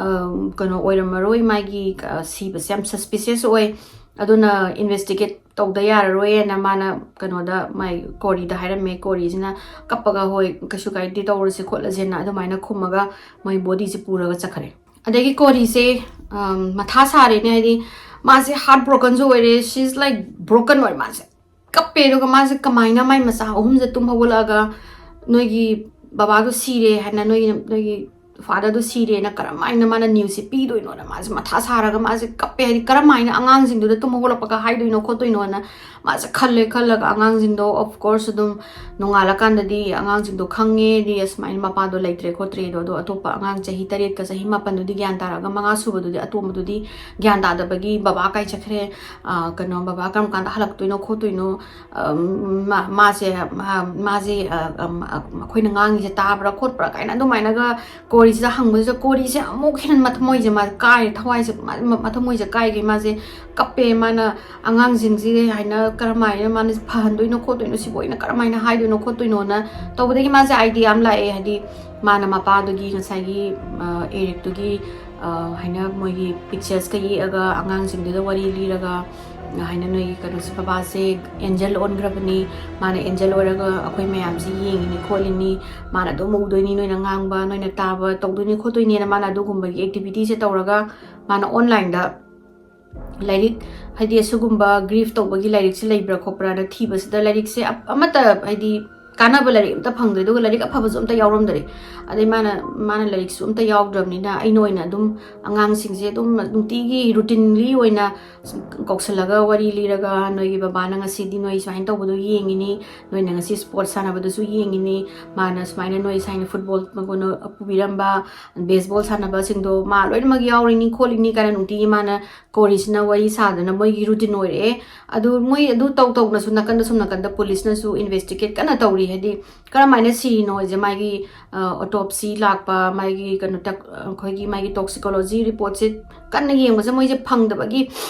ꯀꯩꯅꯣ ꯑꯣꯏꯔꯝꯃꯔꯣꯏ, ꯃꯥꯒꯤ ꯑ, ꯁꯤꯕꯁꯦ ꯌꯥꯝ ꯁꯁꯄꯤꯁꯤꯌꯁ ꯑꯣꯏ꯫ ꯑꯗꯨꯅ ꯏꯟꯚꯦꯁꯇꯤꯒꯦꯠ ꯇꯧꯗ ꯌꯥꯔꯔꯣꯏꯅ ꯃꯥꯅ ꯀꯩꯅꯣꯗ, ꯃꯥꯏ ꯀꯣꯔꯤꯗ ꯍꯥꯏꯔꯝꯃꯦ꯫ ꯀꯣꯔꯤꯁꯤꯅ ꯀꯞꯄꯒ, "ꯍꯣꯏ, ꯀꯩꯁꯨ ꯀꯥꯏꯗꯦ, ꯇꯧꯔꯁꯦ ꯈꯣꯠꯂꯁꯦꯅ" ꯑꯗꯨꯃꯥꯏꯅ ꯈꯨꯝꯃꯒ ꯃꯣꯏ ꯕꯣꯗꯤꯁꯦ ꯄꯨꯔꯒ ꯆꯠꯈ꯭ꯔꯦ꯫ ꯑꯗꯒꯤ ꯀꯣꯔꯤꯁꯦ ꯑꯝ, ꯃꯊꯥ ꯁꯥꯔꯦꯅꯦ, ꯍꯥꯏꯗꯤ ꯃꯥꯁꯦ ꯍꯥꯔꯠ ꯕ꯭ꯔꯣꯀꯟꯁꯨ ꯑꯣꯏꯔꯦ, she's like broken ꯑꯣꯏꯔꯦ ꯃꯥꯁꯦ꯫ ꯀꯞꯄꯦ꯫ ꯑꯗꯨꯒ ꯃꯥꯁꯦ ꯀꯃꯥꯏꯅ ꯃꯥꯏ ꯃꯆꯥ ꯑꯍꯨꯝꯁꯦ ꯇꯨꯝ ꯍꯧꯒꯠꯂꯛꯑꯒ ꯅꯣꯏꯒꯤ ꯕꯕꯥꯗꯣ ꯁꯤꯔꯦ ꯍꯥꯏꯅ, ꯅꯣꯏꯒꯤ, ꯅꯣꯏꯒꯤ ꯐꯥꯗꯔꯗꯣ ꯁꯤꯔꯦꯅ ꯀꯔꯝꯍꯥꯏꯅ ꯃꯥꯅ ꯅ꯭ꯌꯨꯁꯁꯦ ꯄꯤꯗꯣꯏꯅꯣꯅ ꯃꯥꯁꯦ ꯃꯊꯥ ꯁꯥꯔꯒ ꯃꯥꯁꯦ ꯀꯞꯄꯦ꯫ ꯍꯥꯏꯗꯤ ꯀꯔꯝꯍꯥꯏꯅ ꯑꯉꯥꯡꯁꯤꯡꯗꯨꯗ ꯇꯨꯝ ꯍꯧꯒꯠꯂꯛꯄꯒ ꯍꯥꯏꯗꯣꯏꯅꯣ ꯈꯣꯠꯇꯣꯏꯅꯣꯅ ꯃꯥꯁꯦ ꯈꯜꯂꯦ꯫ ꯈꯜꯂꯒ ꯑꯉꯥꯡꯁꯤꯡꯗꯣ, of course, ꯑꯗꯨꯝ ꯅꯣꯡꯉꯥꯜꯂꯀꯥꯟꯗꯗꯤ ꯑꯉꯥꯡꯁꯤꯡꯗꯣ ꯈꯪꯉꯦ, ꯗꯤ ꯑꯁꯨꯃꯥꯏꯅ ꯃꯄꯥꯗꯣ ꯂꯩꯇ꯭ꯔꯦ ꯈꯣꯠꯇ꯭ꯔꯦꯗꯣ꯫ ꯑꯗꯣ ꯑꯇꯣꯞꯄ ꯑꯉꯥꯡ ꯆꯍꯤ ꯇꯔꯦꯠꯀ ꯆꯍꯤ ꯃꯥꯄꯟꯗꯨꯗꯤ ꯒ꯭ꯌꯥꯟ ꯇꯥꯔꯛꯑꯒ, ꯃꯉꯥ ꯁꯨꯕꯗꯨꯗꯤ, ꯑꯇꯣꯝꯕꯗꯨꯗꯤ ꯒ꯭ꯌꯥꯟ ꯇꯥꯗꯕꯒꯤ ꯕꯕꯥ ꯀꯥꯏ ꯆꯠꯈ꯭ꯔꯦ, ꯑ, ꯀꯩꯅꯣ, ꯕꯕꯥ ꯀꯔꯝ ꯀꯥꯟꯗ ꯍꯜꯂꯛꯇꯣꯏꯅꯣ ꯈꯣꯠꯇꯣꯏꯅꯣ, ꯑ, ꯃꯥ-, ꯃꯥꯁꯦ, ꯃꯥ-, ꯃꯥꯁꯦ, ꯑ, ꯑꯝ, ꯑ, ꯑꯩꯈꯣꯏꯅ ꯉꯥꯡꯉꯤꯁꯦ ꯇꯥꯕ꯭ꯔꯥ ꯈꯣꯠꯄ꯭ꯔꯥ ꯀꯥꯏꯅ ꯑꯗꯨꯃꯥꯏꯅꯒ ꯀꯣꯔꯤꯁꯤꯗ ꯍꯪꯕꯁꯤꯗ ꯀꯣꯔꯤꯁꯦ ꯑꯃꯨꯛ ꯍꯦꯟꯅ ꯃꯊꯃꯣꯏꯁꯦ ꯃꯥ ꯀꯥꯏꯔꯦ, ꯊꯋꯥꯏꯁꯦ ꯃꯥ-, ꯃ-, ꯃꯊꯃꯣꯏꯁꯦ ꯀꯥꯏꯒꯩ ꯃꯥꯁꯦ ꯀꯞꯄꯦ꯫ ꯃꯥꯅ ꯑꯉꯥꯡꯁꯤꯡꯁꯦ ꯍꯥꯏꯅ ꯀꯔꯝꯍꯥꯏꯅ ꯃꯥꯅ ꯐꯍꯟꯗꯣꯏꯅꯣ ꯈꯣꯠꯇꯣꯏꯅꯣ, ꯁꯤꯕꯨ ꯑꯩꯅ ꯀꯔꯝꯍꯥꯏꯅ ꯍꯥꯏꯗꯣꯏꯅꯣ ꯈꯣꯠꯇꯣꯏꯅꯣꯅ ꯇꯧꯕꯗꯒꯤ ꯃꯥꯁꯦ ꯑꯥꯏꯗꯤꯌꯥ ꯑꯃ ꯂꯥꯛꯑꯦ꯫ ꯍꯥꯏꯗꯤ ꯃꯥꯅ ꯃꯄꯥꯗꯨꯒꯤ ꯉꯁꯥꯏꯒꯤ, ꯑ, ꯑꯦꯔꯤꯛꯇꯨꯒꯤ, ꯑ, ꯍꯥꯏꯅ ꯃꯣꯏꯒꯤ ꯄꯤꯛꯆꯔꯁꯀ ꯌꯦꯛꯑꯒ ꯑꯉꯥꯡꯁꯤꯡꯗꯨꯗ ꯋꯥꯔꯤ ꯂꯤꯔꯒ, ꯑ, ꯍꯥꯏꯅ ꯅꯣꯏꯒꯤ ꯀꯩꯅꯣꯁꯦ, ꯕꯕꯥꯁꯦ ꯑꯦꯟꯖꯦꯜ ꯑꯣꯟꯈ꯭ꯔꯕꯅꯤ, ꯃꯥꯅ ꯑꯦꯟꯖꯦꯜ ꯑꯣꯏꯔꯒ ꯑꯩꯈꯣꯏ ꯃꯌꯥꯝꯁꯤ ꯌꯦꯡꯉꯤꯅꯤ ꯈꯣꯠꯂꯤꯅꯤ, ꯃꯥꯅ ꯑꯗꯨꯝ ꯎꯗꯣꯏꯅꯤ, ꯅꯣꯏꯅ ꯉꯥꯡꯕ, ꯅꯣꯏꯅ ꯇꯥꯕ ꯇꯧꯗꯣꯏꯅꯤ ꯈꯣꯠꯇꯣꯏꯅꯦꯅ ꯃꯥꯅ ꯑꯗꯨꯒꯨꯝꯕꯒꯤ ꯑꯦꯛꯇꯤꯚꯤꯇꯤꯁꯦ ꯇꯧꯔꯒ ꯃꯥꯅ ꯑꯣꯟꯂꯥꯏꯟꯗ ꯂꯥꯏꯔꯤꯛ, ꯍꯥꯏꯗꯤ ꯑꯁꯤꯒꯨꯝꯕ ꯒ꯭ꯔꯤꯐ ꯇꯧꯕꯒꯤ ꯂꯥꯏꯔꯤꯛꯁꯦ ꯂꯩꯕ꯭ꯔꯥ ꯈꯣꯠꯄ꯭ꯔꯥꯅ ꯊꯤꯕꯁꯤꯗ ꯂꯥꯏꯔꯤꯛꯁꯦ ꯑ-, ꯑꯃꯠꯇ, ꯍꯥꯏꯗꯤ ꯀꯥꯟꯅꯕ ꯂꯥꯏꯔꯤꯛ ꯑꯝꯇ ꯐꯪꯗ꯭ꯔꯦ꯫ ꯑꯗꯨꯒ ꯂꯥꯏꯔꯤꯛ ꯑꯐꯕꯁꯨ ꯑꯝꯇ ꯌꯥꯎꯔꯝꯗ꯭ꯔꯦ꯫ ꯑꯗꯩ ꯃꯥꯅ, ꯃꯥꯅ ꯂꯥꯏꯔꯤꯛꯁꯨ ꯑꯝꯇ ꯌꯥꯎꯗ꯭ꯔꯕꯅꯤꯅ ꯑꯩꯅ ꯑꯣꯏꯅ ꯑꯗꯨꯝ ꯑꯉꯥꯡꯁꯤꯡꯁꯦ ꯑꯗꯨꯝ ꯅꯨꯡꯇꯤꯒꯤ ꯔꯨꯇꯤꯟꯂꯤ ꯑꯣꯏꯅ ꯁꯨꯝ ꯀꯧꯁꯜꯂꯒ ꯋꯥꯔꯤ ꯂꯤꯔꯒ, "ꯅꯣꯏꯒꯤ ꯕꯕꯥꯅ ꯉꯁꯤꯗꯤ ꯅꯣꯏ ꯁꯨꯃꯥꯏꯅ ꯇꯧꯕꯗꯣ ꯌꯦꯡꯉꯤꯅꯤ, ꯅꯣꯏꯅ ꯉꯁꯤ ꯁ꯭ꯄꯣꯔꯠꯁ ꯁꯥꯟꯅꯕꯗꯨꯁꯨ ꯌꯦꯡꯉꯤꯅꯤ, ꯃꯥꯅ ꯁꯨꯃꯥꯏꯅ ꯅꯣꯏ ꯁꯥꯏꯅ ꯐꯨꯠꯕꯣꯜ ꯀꯩꯅꯣ ꯄꯨꯕꯤꯔꯝꯕ, ꯕꯦꯁꯕꯣꯜ ꯁꯥꯟꯅꯕꯁꯤꯡꯗꯣ ꯃꯥ ꯂꯣꯏꯅꯃꯛ ꯌꯥꯎꯔꯤꯅꯤ ꯈꯣꯠꯂꯤꯅꯤ" ꯀꯥꯏꯅ ꯅꯨꯡꯇꯤꯒꯤ ꯃꯥꯅ ꯀꯣꯔꯤꯁꯤꯅ ꯋꯥꯔꯤ ꯁꯥꯗꯅ ꯃꯣꯏꯒꯤ ꯔꯨꯇꯤꯟ ꯑꯣꯏꯔꯛꯑꯦ꯫ ꯑꯗꯨ ꯃꯣꯏ ꯑꯗꯨ ꯇꯧ ꯇꯧꯅꯁꯨ ꯅꯥꯀꯟꯗ ꯁꯨꯝ ꯅꯥꯀꯟꯗ ꯄꯨꯂꯤꯁꯅꯁꯨ ꯏꯟꯚꯦꯁꯇꯤꯒꯦꯠ ꯀꯟꯅ ꯇꯧꯔꯤ꯫ ꯍꯥꯏꯗꯤ ꯀꯔꯝꯍꯥꯏꯅ ꯁꯤꯔꯤꯅꯣ ꯍꯥꯏꯁꯦ ꯃꯥꯒꯤ ꯑꯣꯇꯣꯞꯁꯤ ꯂꯥꯛꯄ, ꯃꯥꯒꯤ ꯀꯩꯅꯣ ꯇꯛ-, ꯑꯩꯈꯣꯏꯒꯤ ꯃꯥꯒꯤ ꯇꯣꯛꯁꯤꯀꯣꯂꯣꯖꯤ ꯔꯤꯄꯣꯔꯠꯁꯦ ꯀꯟꯅ ꯌꯦꯡꯕꯁꯦ ꯃꯣꯏꯁꯦ ꯐꯪꯗꯕꯒꯤ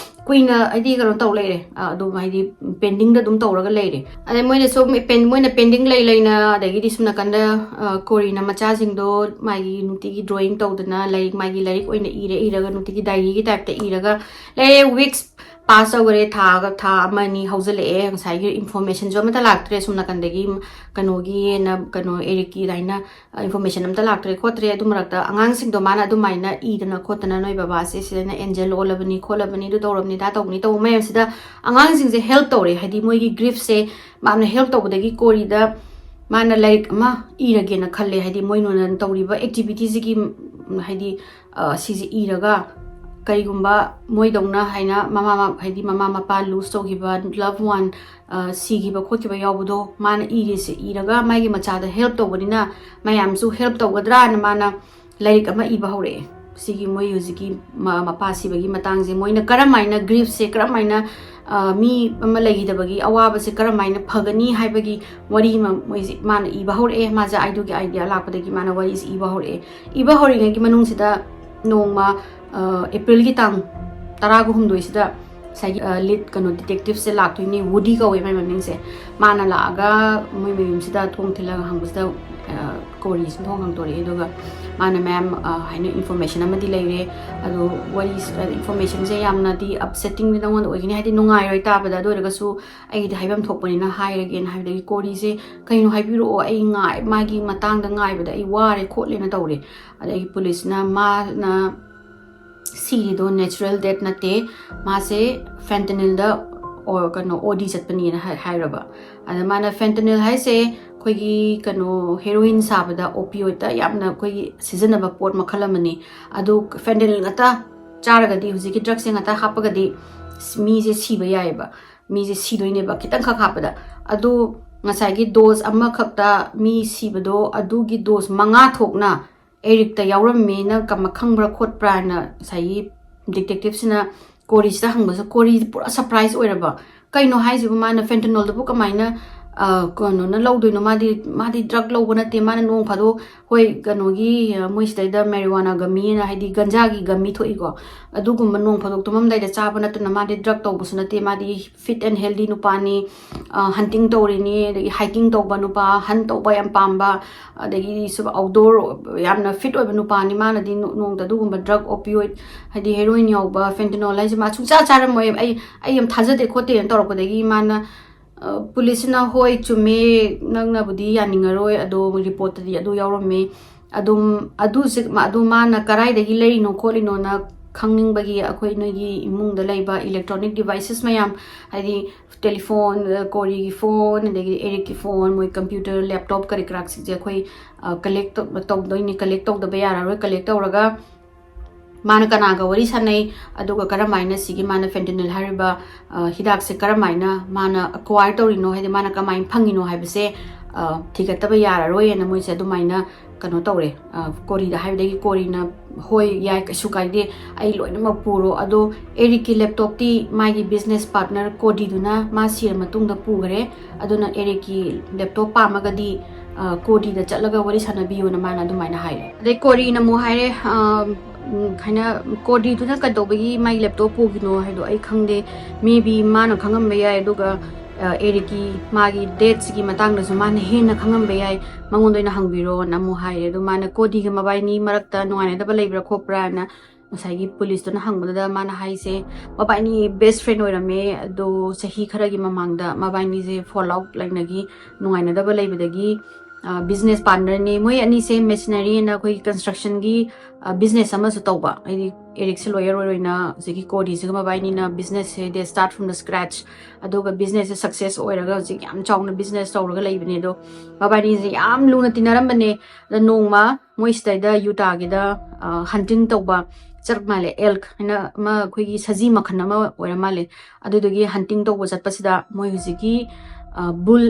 ꯀꯨꯏꯅ ꯍꯥꯏꯗꯤ ꯀꯩꯅꯣ ꯇꯧ ꯂꯩꯔꯦ꯫ ꯑ, ꯑꯗꯨꯝ ꯍꯥꯏꯗꯤ ꯄꯦꯟꯗꯤꯡꯗ ꯑꯗꯨꯝ ꯇꯧꯔꯒ ꯂꯩꯔꯦ꯫ ꯑꯗꯩ ꯃꯣꯏꯅ ꯁꯨꯝ ꯄꯦꯟ-, ꯃꯣꯏꯅ ꯄꯦꯟꯗꯤꯡ ꯂꯩ ꯂꯩꯅ, ꯑꯗꯒꯤꯗꯤ ꯁꯨꯝ ꯅꯥꯀꯟꯗ, ꯑ, ꯀꯣꯔꯤꯅ ꯃꯆꯥꯁꯤꯡꯗꯣ ꯃꯥꯒꯤ ꯅꯨꯡꯇꯤꯒꯤ ꯗ꯭ꯔꯣꯌꯤꯡ ꯇꯧꯗꯅ ꯂꯥꯏꯔꯤꯛ, ꯃꯥꯒꯤ ꯂꯥꯏꯔꯤꯛ ꯑꯣꯏꯅ ꯏꯔꯦ, ꯏꯔꯒ ꯅꯨꯡꯇꯤꯒꯤ ꯗꯥꯏꯔꯤꯒꯤ ꯇꯥꯏꯞꯇ ꯏꯔꯒ ꯂꯩꯔꯦ꯫ ꯋꯤꯛꯁ ꯄꯥꯁ ꯇꯧꯈꯔꯦ, ꯊꯥꯒ, ꯊꯥ ꯑꯃ ꯑꯅꯤ ꯍꯧꯖꯤꯜꯂꯛꯑꯦ꯫ ꯉꯁꯥꯏꯒꯤ ꯏꯟꯐꯣꯔꯃꯦꯁꯟꯁꯨ ꯑꯃꯠꯇ ꯂꯥꯛꯇ꯭ꯔꯦ꯫ ꯁꯨꯝ ꯅꯥꯀꯟꯗꯒꯤ ꯀꯩꯅꯣꯒꯤ ꯍꯦꯟꯅ ꯀꯩꯅꯣ ꯑꯦꯔꯤꯛꯀꯤ ꯑꯗꯨꯃꯥꯏꯅ ꯏꯟꯐꯣꯔꯃꯦꯁꯟ ꯑꯝꯇ ꯂꯥꯛꯇ꯭ꯔꯦ ꯈꯣꯠꯇ꯭ꯔꯦ꯫ ꯑꯗꯨ ꯃꯔꯛꯇ ꯑꯉꯥꯡꯁꯤꯡꯗꯣ ꯃꯥꯅ ꯑꯗꯨꯃꯥꯏꯅ ꯏꯗꯅ ꯈꯣꯠꯇꯅ, "ꯅꯣꯏ ꯕꯕꯥꯁꯦ ꯁꯤꯗꯅ ꯑꯦꯟꯖꯦꯜ ꯑꯣꯜꯂꯕꯅꯤ ꯈꯣꯠꯂꯕꯅꯤ, ꯑꯗꯨ ꯇꯧꯔꯕꯅꯤ, ꯑꯗꯥ ꯇꯧꯕꯅꯤ" ꯇꯧꯕ ꯃꯌꯥꯝꯁꯤꯗ ꯑꯉꯥꯡꯁꯤꯡꯁꯦ ꯍꯦꯜꯞ ꯇꯧꯔꯦ꯫ ꯍꯥꯏꯗꯤ ꯃꯣꯏꯒꯤ ꯒ꯭ꯔꯤꯐꯁꯦ ꯃꯥꯅ ꯍꯦꯜꯞ ꯇꯧꯕꯗꯒꯤ ꯀꯣꯔꯤꯗ ꯃꯥꯅ ꯂꯥꯏꯔꯤꯛ ꯑꯃ ꯏꯔꯒꯦꯅ ꯈꯜꯂꯦ꯫ ꯍꯥꯏꯗꯤ ꯃꯣꯏꯅ ꯇꯧꯔꯤꯕ ꯑꯦꯛꯇꯤꯚꯤꯇꯤꯁꯤꯒꯤ, ꯎꯝ, ꯍꯥꯏꯗꯤ, ꯑ, ꯁꯤꯁꯦ ꯏꯔꯒ ꯀꯔꯤꯒꯨꯝꯕ ꯃꯣꯏꯗꯧꯅ ꯍꯥꯏꯅ ꯃꯃꯥ ꯃ-, ꯍꯥꯏꯗꯤ ꯃꯃꯥ ꯃꯄꯥ ꯂꯨꯁ ꯇꯧꯈꯤꯕ, ꯂꯚ ꯋꯥꯟ, ꯑ, ꯁꯤꯈꯤꯕ ꯈꯣꯠꯈꯤꯕ ꯌꯥꯎꯕꯗꯣ ꯃꯥꯅ ꯏꯔꯤꯁꯦ ꯏꯔꯒ ꯃꯥꯒꯤ ꯃꯆꯥꯗ ꯍꯦꯜꯞ ꯇꯧꯕꯅꯤꯅ ꯃꯌꯥꯝꯁꯨ ꯍꯦꯜꯞ ꯇꯧꯒꯗ꯭ꯔꯥꯅ ꯃꯥꯅ ꯂꯥꯏꯔꯤꯛ ꯑꯃ ꯏꯕ ꯍꯧꯔꯛꯑꯦ꯫ ꯁꯤꯒꯤ ꯃꯣꯏ ꯍꯧꯖꯤꯛꯀꯤ ꯃ-, ꯃꯄꯥ ꯁꯤꯕꯒꯤ ꯃꯇꯥꯡꯁꯦ, ꯃꯣꯏꯅ ꯀꯔꯝ ꯍꯥꯏꯅ ꯒ꯭ꯔꯤꯐꯁꯦ ꯀꯔꯝ ꯍꯥꯏꯅ, ꯑ, ꯃꯤ ꯑꯃ ꯂꯩꯈꯤꯗꯕꯒꯤ ꯑꯋꯥꯕꯁꯦ ꯀꯔꯝ ꯍꯥꯏꯅ ꯐꯒꯅꯤ ꯍꯥꯏꯕꯒꯤ ꯋꯥꯔꯤ ꯑꯃ ꯃꯣꯏꯁꯦ ꯃꯥꯅ ꯏꯕ ꯍꯧꯔꯛꯑꯦ꯫ ꯃꯥꯁꯦ ꯑꯗꯨꯒꯤ ꯑꯥꯏꯗꯤꯌꯥ ꯂꯥꯛꯄꯗꯒꯤ ꯃꯥꯅ ꯋꯥꯔꯤꯁꯦ ꯏꯕ ꯍꯧꯔꯛꯑꯦ꯫ ꯏꯕ ꯍꯧꯔꯤꯉꯩꯒꯤ ꯃꯅꯨꯡꯁꯤꯗ ꯅꯣꯡꯃ, ꯑ, ꯑꯦꯄ꯭ꯔꯤꯜꯒꯤ ꯇꯥꯡ ꯇꯔꯥꯒ ꯍꯨꯝꯗꯣꯏꯁꯤꯗ ꯉꯁꯥꯏꯒꯤ, ꯑ, ꯂꯤꯠ ꯀꯩꯅꯣ ꯗꯤꯇꯦꯛꯇꯤꯞꯁꯦ ꯂꯥꯛꯇꯣꯏꯅꯦ, ꯋꯨꯗꯤ ꯀꯧꯋꯦ ꯃꯥꯏ ꯃꯃꯤꯡꯁꯦ꯫ ꯃꯥꯅ ꯂꯥꯛꯑꯒ ꯃꯣꯏ ꯃꯌꯨꯝꯁꯤꯗ ꯊꯣꯡ ꯊꯤꯜꯂꯒ ꯍꯪꯕꯁꯤꯗ, ꯑ, ꯀꯣꯔꯤꯁꯤꯅ ꯊꯣꯡ ꯍꯥꯡꯗꯣꯔꯛꯑꯦ꯫ ꯑꯗꯨꯒ ꯃꯥꯅ, "ꯃꯦꯝ, ꯑ, ꯍꯥꯏꯅ ꯏꯟꯐꯣꯔꯃꯦꯁꯟ ꯑꯃꯗꯤ ꯂꯩꯔꯦ, ꯑꯗꯣ ꯋꯥꯔꯤꯁꯤꯗ ꯏꯟꯐꯣꯔꯃꯦꯁꯟꯁꯦ ꯌꯥꯝꯅꯗꯤ ꯑꯞꯁꯦꯠꯇꯤꯡꯗꯤ ꯅꯉꯣꯟꯗ ꯑꯣꯏꯒꯅꯤ, ꯍꯥꯏꯗꯤ ꯅꯨꯡꯉꯥꯏꯔꯣꯏ ꯇꯥꯕꯗ, ꯑꯗꯨ ꯑꯣꯏꯔꯒꯁꯨ ꯑꯩꯒꯤꯗꯤ ꯍꯥꯏꯐꯝ ꯊꯣꯛꯄꯅꯤꯅ ꯍꯥꯏꯔꯒꯦꯅ" ꯍꯥꯏꯕꯗꯒꯤ ꯀꯣꯔꯤꯁꯦ, "ꯀꯩꯅꯣ ꯍꯥꯏꯕꯤꯔꯛꯑꯣ, ꯑꯩ ꯉꯥꯏ-, ꯃꯥꯒꯤ ꯃꯇꯥꯡꯗ ꯉꯥꯏꯕꯗ ꯑꯩ ꯋꯥꯔꯦ ꯈꯣꯠꯂꯦꯅ" ꯇꯧꯔꯦ꯫ ꯑꯗꯒꯤ ꯄꯨꯂꯤꯁꯅ ꯃꯥꯅ ꯁꯤꯔꯤꯗꯣ ꯅꯦꯆꯔꯦꯜ ꯗꯦꯠ ꯅꯠꯇꯦ, ꯃꯥꯁꯦ ꯐꯦꯟꯇꯅꯤꯜꯗ ꯑꯣ-, ꯀꯩꯅꯣ, ꯑꯣ ꯗꯤ ꯆꯠꯄꯅꯦꯅ ꯍꯥꯏ-, ꯍꯥꯏꯔꯕ꯫ ꯑꯗ ꯃꯥꯅ, "ꯐꯦꯟꯇꯅꯤꯜ ꯍꯥꯏꯁꯦ ꯑꯩꯈꯣꯏꯒꯤ ꯀꯩꯅꯣ, ꯍꯦꯔꯣꯏꯟ ꯁꯥꯕꯗ ꯑꯣꯄꯤꯌꯣꯏꯗ ꯌꯥꯝꯅ ꯑꯩꯈꯣꯏꯒꯤ ꯁꯤꯖꯤꯟꯅꯕ ꯄꯣꯠ ꯃꯈꯜ ꯑꯃꯅꯤ꯫ ꯑꯗꯨ ꯐꯦꯟꯇꯅꯤꯜ ꯉꯥꯛꯇ ꯆꯥꯔꯒꯗꯤ, ꯍꯧꯖꯤꯛꯀꯤ ꯗ꯭ꯔꯛꯁꯦ ꯉꯥꯛꯇ ꯍꯥꯞꯄꯒꯗꯤ ꯃꯤꯁꯦ ꯁꯤꯕ ꯌꯥꯏꯑꯕ, ꯃꯤꯁꯦ ꯁꯤꯗꯣꯏꯅꯦꯕ ꯈꯤꯇꯪꯈꯛ ꯍꯥꯞꯄꯗ꯫ ꯑꯗꯨ ꯉꯁꯥꯏꯒꯤ ꯗꯣꯁ ꯑꯃꯈꯛꯇ ꯃꯤ ꯁꯤꯕꯗꯣ, ꯑꯗꯨꯒꯤ ꯗꯣꯁ ꯃꯉꯥ ꯊꯣꯛꯅ ꯑꯦꯔꯤꯛꯇ ꯌꯥꯎꯔꯝꯃꯦꯅ ꯀꯃ-, ꯈꯪꯕ꯭ꯔꯥ ꯈꯣꯠꯄ꯭ꯔꯥꯅ" ꯉꯁꯥꯏꯒꯤ ꯗꯤꯇꯦꯛꯇꯤꯞꯁꯤꯅ ꯀꯣꯔꯤꯁꯤꯗ ꯍꯪꯕꯁꯨ, ꯀꯣꯔꯤꯗꯤ ꯄꯨꯔꯥ ꯁꯔꯄ꯭ꯔꯥꯏꯁ ꯑꯣꯏꯔꯕ꯫ "ꯀꯩꯅꯣ ꯍꯥꯏꯁꯤꯕꯨ? ꯃꯥꯅ ꯐꯦꯟꯇꯅꯣꯜꯗꯨꯕꯨ ꯀꯃꯥꯏꯅ, ꯀꯩꯅꯣꯅ ꯂꯧꯗꯣꯏꯅꯣ? ꯃꯥꯗꯤ ꯃꯥꯗꯤ ꯗ꯭ꯔꯒ ꯂꯧꯕ ꯅꯠꯇꯦ꯫ ꯃꯥꯅ ꯅꯣꯡ ꯐꯥꯗꯣꯛ, ꯍꯣꯏ, ꯀꯩꯅꯣꯒꯤ ꯃꯣꯏ ꯁꯤꯗꯩꯗ ꯃꯦꯔꯤꯋꯥꯅꯥ ꯒꯝꯃꯤꯅ, ꯍꯥꯏꯗꯤ ꯒꯟꯖꯥꯒꯤ ꯒꯝꯃꯤ ꯊꯣꯛꯏꯀꯣ, ꯑꯗꯨꯒꯨꯝꯕ ꯅꯣꯡ ꯐꯥꯗꯣꯛ ꯇꯨꯝꯃꯝꯗꯥꯏꯗ ꯆꯥꯕ ꯅꯠꯇꯅ ꯃꯥꯗꯤ ꯗ꯭ꯔꯒ ꯇꯧꯕꯁꯨ ꯅꯠꯇꯦ꯫ ꯃꯥꯗꯤ ꯐꯤꯠ ꯑꯦꯟ ꯍꯦꯜꯗꯤ ꯅꯨꯄꯥꯅꯤ꯫ ꯍꯟꯇꯤꯡ ꯇꯧꯔꯤꯅꯤ, ꯑꯗꯒꯤ ꯍꯥꯏꯀꯤꯡ ꯇꯧꯕ ꯅꯨꯄꯥ, ꯍꯟ ꯇꯧꯕ ꯌꯥꯝ ꯄꯥꯝꯕ, ꯑꯗꯒꯤ ꯁꯨꯝ ꯑꯥꯎꯠꯗꯣꯔ ꯌꯥꯝꯅ ꯐꯤꯠ ꯑꯣꯏꯕ ꯅꯨꯄꯥꯅꯤ꯫ ꯃꯥꯅꯗꯤ ꯅꯣꯡꯇ ꯑꯗꯨꯒꯨꯝꯕ ꯗ꯭ꯔꯒ, ꯑꯣꯄꯤꯌꯣꯏꯗ, ꯍꯥꯏꯗꯤ ꯍꯦꯔꯣꯏꯟ ꯌꯥꯎꯕ, ꯐꯦꯟꯇꯅꯣꯜ ꯍꯥꯏꯁꯦ ꯃꯥ ꯁꯨꯡꯆꯥ ꯆꯥꯔꯝꯃꯣꯏ꯫ ꯑꯩ ꯑꯩ ꯌꯥꯝ ꯊꯥꯖꯗꯦ ꯈꯣꯠꯇꯦꯅ ꯇꯧꯔꯛꯄꯗꯒꯤ ꯃꯥꯅ ꯄꯨꯂꯤꯁꯁꯤꯅ, "ꯍꯣꯏ, ꯆꯨꯝꯃꯦ, ꯅꯪꯅꯕꯨꯗꯤ ꯌꯥꯅꯤꯡꯉꯔꯣꯏ, ꯑꯗꯣ ꯔꯤꯄꯣꯔꯠꯇꯗꯤ ꯑꯗꯨ ꯌꯥꯎꯔꯝꯃꯦ꯫ ꯑꯗꯨꯝ ꯑꯗꯨ ꯆꯤꯛ-, ꯑꯗꯨ ꯃꯥꯅ ꯀꯔꯥꯏꯗꯒꯤ ꯂꯩꯔꯤꯅꯣ ꯈꯣꯠꯂꯤꯅꯣꯅ ꯈꯪꯅꯤꯡꯕꯒꯤ ꯑꯩꯈꯣꯏ ꯅꯣꯏꯒꯤ ꯏꯃꯨꯡꯗ ꯂꯩꯕ ꯏꯂꯦꯛꯇ꯭ꯔꯣꯅꯤꯛ ꯗꯤꯚꯥꯏꯁꯦꯁ ꯃꯌꯥꯝ, ꯍꯥꯏꯗꯤ ꯇꯦꯂꯤꯐꯣꯟ, ꯀꯣꯔꯤꯒꯤ ꯐꯣꯟ, ꯑꯗꯒꯤ ꯑꯦꯔꯤꯛꯀꯤ ꯐꯣꯟ, ꯃꯣꯏ ꯀꯝꯄ꯭ꯌꯨꯇꯔ, ꯂꯦꯞꯇꯣꯞ, ꯀꯔꯤ ꯀꯔꯥꯛꯁꯤꯡꯁꯦ ꯑꯩꯈꯣꯏ ꯀꯂꯦꯛ ꯇꯧꯗꯣꯏꯅꯤ, ꯀꯂꯦꯛ ꯇꯧꯗꯕ ꯌꯥꯔꯔꯣꯏ꯫ ꯀꯂꯦꯛ ꯇꯧꯔꯒ ꯃꯥꯅ ꯀꯅꯥꯒ ꯋꯥꯔꯤ ꯁꯥꯟꯅꯩ, ꯑꯗꯨꯒ ꯀꯔꯝ ꯍꯥꯏꯅ ꯁꯤꯒꯤ ꯃꯥꯅ ꯐꯦꯟꯇꯅꯤꯜ ꯍꯥꯏꯔꯤꯕ ꯍꯤꯗꯥꯛꯁꯦ ꯀꯔꯝ ꯍꯥꯏꯅ ꯃꯥꯅ ꯑꯦꯀ꯭ꯋꯥꯌꯔ ꯇꯧꯔꯤꯅꯣ, ꯍꯥꯏꯗꯤ ꯃꯥꯅ ꯀꯃꯥꯏꯅ ꯐꯪꯉꯤꯅꯣ ꯍꯥꯏꯕꯁꯦ ꯊꯤꯒꯠꯇꯕ ꯌꯥꯔꯔꯣꯏꯅ ꯃꯣꯏꯁꯦ ꯑꯗꯨꯃꯥꯏꯅ ꯀꯩꯅꯣ ꯇꯧꯔꯦ꯫ ꯀꯣꯔꯤꯗ ꯍꯥꯏꯕꯗꯒꯤ ꯀꯣꯔꯤꯅ, "ꯍꯣꯏ, ꯌꯥꯏ, ꯀꯩꯁꯨ ꯀꯥꯏꯗꯦ, ꯑꯩ ꯂꯣꯏꯅꯃꯛ ꯄꯨꯔꯣ꯫ ꯑꯗꯣ ꯑꯦꯔꯤꯛꯀꯤ ꯂꯦꯞꯇꯣꯞꯇꯤ ꯃꯥꯒꯤ ꯕꯤꯖꯤꯅꯦꯁ ꯄꯥꯔꯠꯅꯔ ꯀꯣꯗꯤꯗꯨꯅ ꯃꯥ ꯁꯤꯔ ꯃꯇꯨꯡꯗ ꯄꯨꯈ꯭ꯔꯦ꯫ ꯑꯗꯨꯅ ꯑꯦꯔꯤꯛꯀꯤ ꯂꯦꯞꯇꯣꯞ ꯄꯥꯝꯃꯒꯗꯤ ꯀꯣꯗꯤꯗ ꯆꯠꯂꯒ ꯋꯥꯔꯤ ꯁꯥꯟꯅꯕꯤꯌꯨꯅ" ꯃꯥꯅ ꯑꯗꯨꯃꯥꯏꯅ ꯍꯥꯏꯔꯦ꯫ ꯑꯗꯩ ꯀꯣꯔꯤꯅ ꯑꯃꯨꯛ ꯍꯥꯏꯔꯦ, ꯍꯥꯏꯅ, "ꯀꯣꯗꯤꯗꯨꯅ ꯀꯩꯗꯧꯕꯒꯤ ꯃꯥꯒꯤ ꯂꯦꯞꯇꯣꯞ ꯄꯨꯈꯤꯅꯣ ꯍꯥꯏꯗꯣ ꯑꯩ ꯈꯪꯗꯦ꯫ ꯃꯦ ꯕꯤ ꯃꯥꯅ ꯈꯪꯉꯝꯕ ꯌꯥꯏ꯫ ꯑꯗꯨꯒ ꯑꯦꯔꯤꯛꯀꯤ ꯃꯥꯒꯤ ꯗꯦꯠꯁꯤꯒꯤ ꯃꯇꯥꯡꯗꯁꯨ ꯃꯥꯅ ꯍꯦꯟꯅ ꯈꯪꯉꯝꯕ ꯌꯥꯏ, ꯃꯉꯣꯟꯗ ꯑꯣꯏꯅ ꯍꯪꯕꯤꯔꯣꯅ" ꯑꯃꯨꯛ ꯍꯥꯏꯔꯦ꯫ ꯑꯗꯣ ꯃꯥꯅ ꯀꯣꯗꯤꯒ ꯃꯕꯥꯏꯅꯤ ꯃꯔꯛꯇ ꯅꯨꯡꯉꯥꯏꯅꯗꯕ ꯂꯩꯕ꯭ꯔꯥ ꯈꯣꯠꯄ꯭ꯔꯥꯅ ꯉꯁꯥꯏꯒꯤ ꯄꯨꯂꯤꯁꯇꯨꯅ ꯍꯪꯕꯗꯨꯗ ꯃꯥꯅ ꯍꯥꯏꯁꯦ, ꯃꯕꯥꯏꯅꯤ ꯕꯦꯁ ꯐ꯭ꯔꯦꯟ ꯑꯣꯏꯔꯝꯃꯦ, ꯑꯗꯣ ꯆꯍꯤ ꯈꯔꯒꯤ ꯃꯃꯥꯡꯗ ꯃꯕꯥꯏꯅꯤꯁꯦ ꯐꯣꯜ ꯑꯥꯎꯠ ꯂꯩꯅꯈꯤ, ꯅꯨꯡꯉꯥꯏꯅꯗꯕ ꯂꯩꯕꯗꯒꯤ ꯕꯤꯖꯤꯅꯦꯁ ꯄꯥꯔꯠꯅꯔꯅꯤ꯫ ꯃꯣꯏ ꯑꯅꯤꯁꯦ ꯃꯦꯁꯤꯅꯔꯤ ꯑꯅ ꯑꯩꯈꯣꯏꯒꯤ ꯀꯟꯁꯇ꯭ꯔꯛꯁꯟꯒꯤ ꯕꯤꯖꯤꯅꯦꯁ ꯑꯃꯁꯨ ꯇꯧꯕ꯫ ꯍꯥꯏꯗꯤ ꯑꯦꯔꯤꯛꯁꯦ ꯂꯣꯌꯔ ꯑꯣꯏꯔꯣꯏꯅ ꯍꯧꯖꯤꯛꯀꯤ ꯀꯣꯗꯤꯁꯤꯒ ꯃꯕꯥꯏꯅꯤꯅ ꯕꯤꯖꯤꯅꯦꯁꯁꯦ, they start from the scratch꯫ ꯑꯗꯨꯒ ꯕꯤꯖꯤꯅꯦꯁꯁꯦ ꯁꯛꯁꯦꯁ ꯑꯣꯏꯔꯒ ꯍꯧꯖꯤꯛ ꯌꯥꯝ ꯆꯥꯎꯅ ꯕꯤꯖꯤꯅꯦꯁ ꯇꯧꯔꯒ ꯂꯩꯕꯅꯦ꯫ ꯑꯗꯣ ꯃꯕꯥꯏꯅꯤꯁꯦ ꯌꯥꯝ ꯂꯨꯅ ꯇꯤꯟꯅꯔꯝꯕꯅꯦ꯫ ꯑꯗ ꯅꯣꯡꯃ ꯃꯣꯏ ꯁꯤꯗꯩꯗ ꯌꯨꯇꯥꯒꯤꯗ ꯍꯟꯇꯤꯡ ꯇꯧꯕ ꯆꯠ ꯃꯥꯜꯂꯦ꯫ ꯑꯦꯜꯛ ꯍꯥꯏꯅ ꯑꯃ ꯑꯩꯈꯣꯏꯒꯤ ꯁꯖꯤ ꯃꯈꯜ ꯑꯃ ꯑꯣꯏꯔ ꯃꯥꯜꯂꯦ꯫ ꯑꯗꯨꯗꯨꯒꯤ ꯍꯟꯇꯤꯡ ꯇꯧꯕ ꯆꯠꯄꯁꯤꯗ ꯃꯣꯏ ꯍꯧꯖꯤꯛꯀꯤ ꯕꯨꯜ,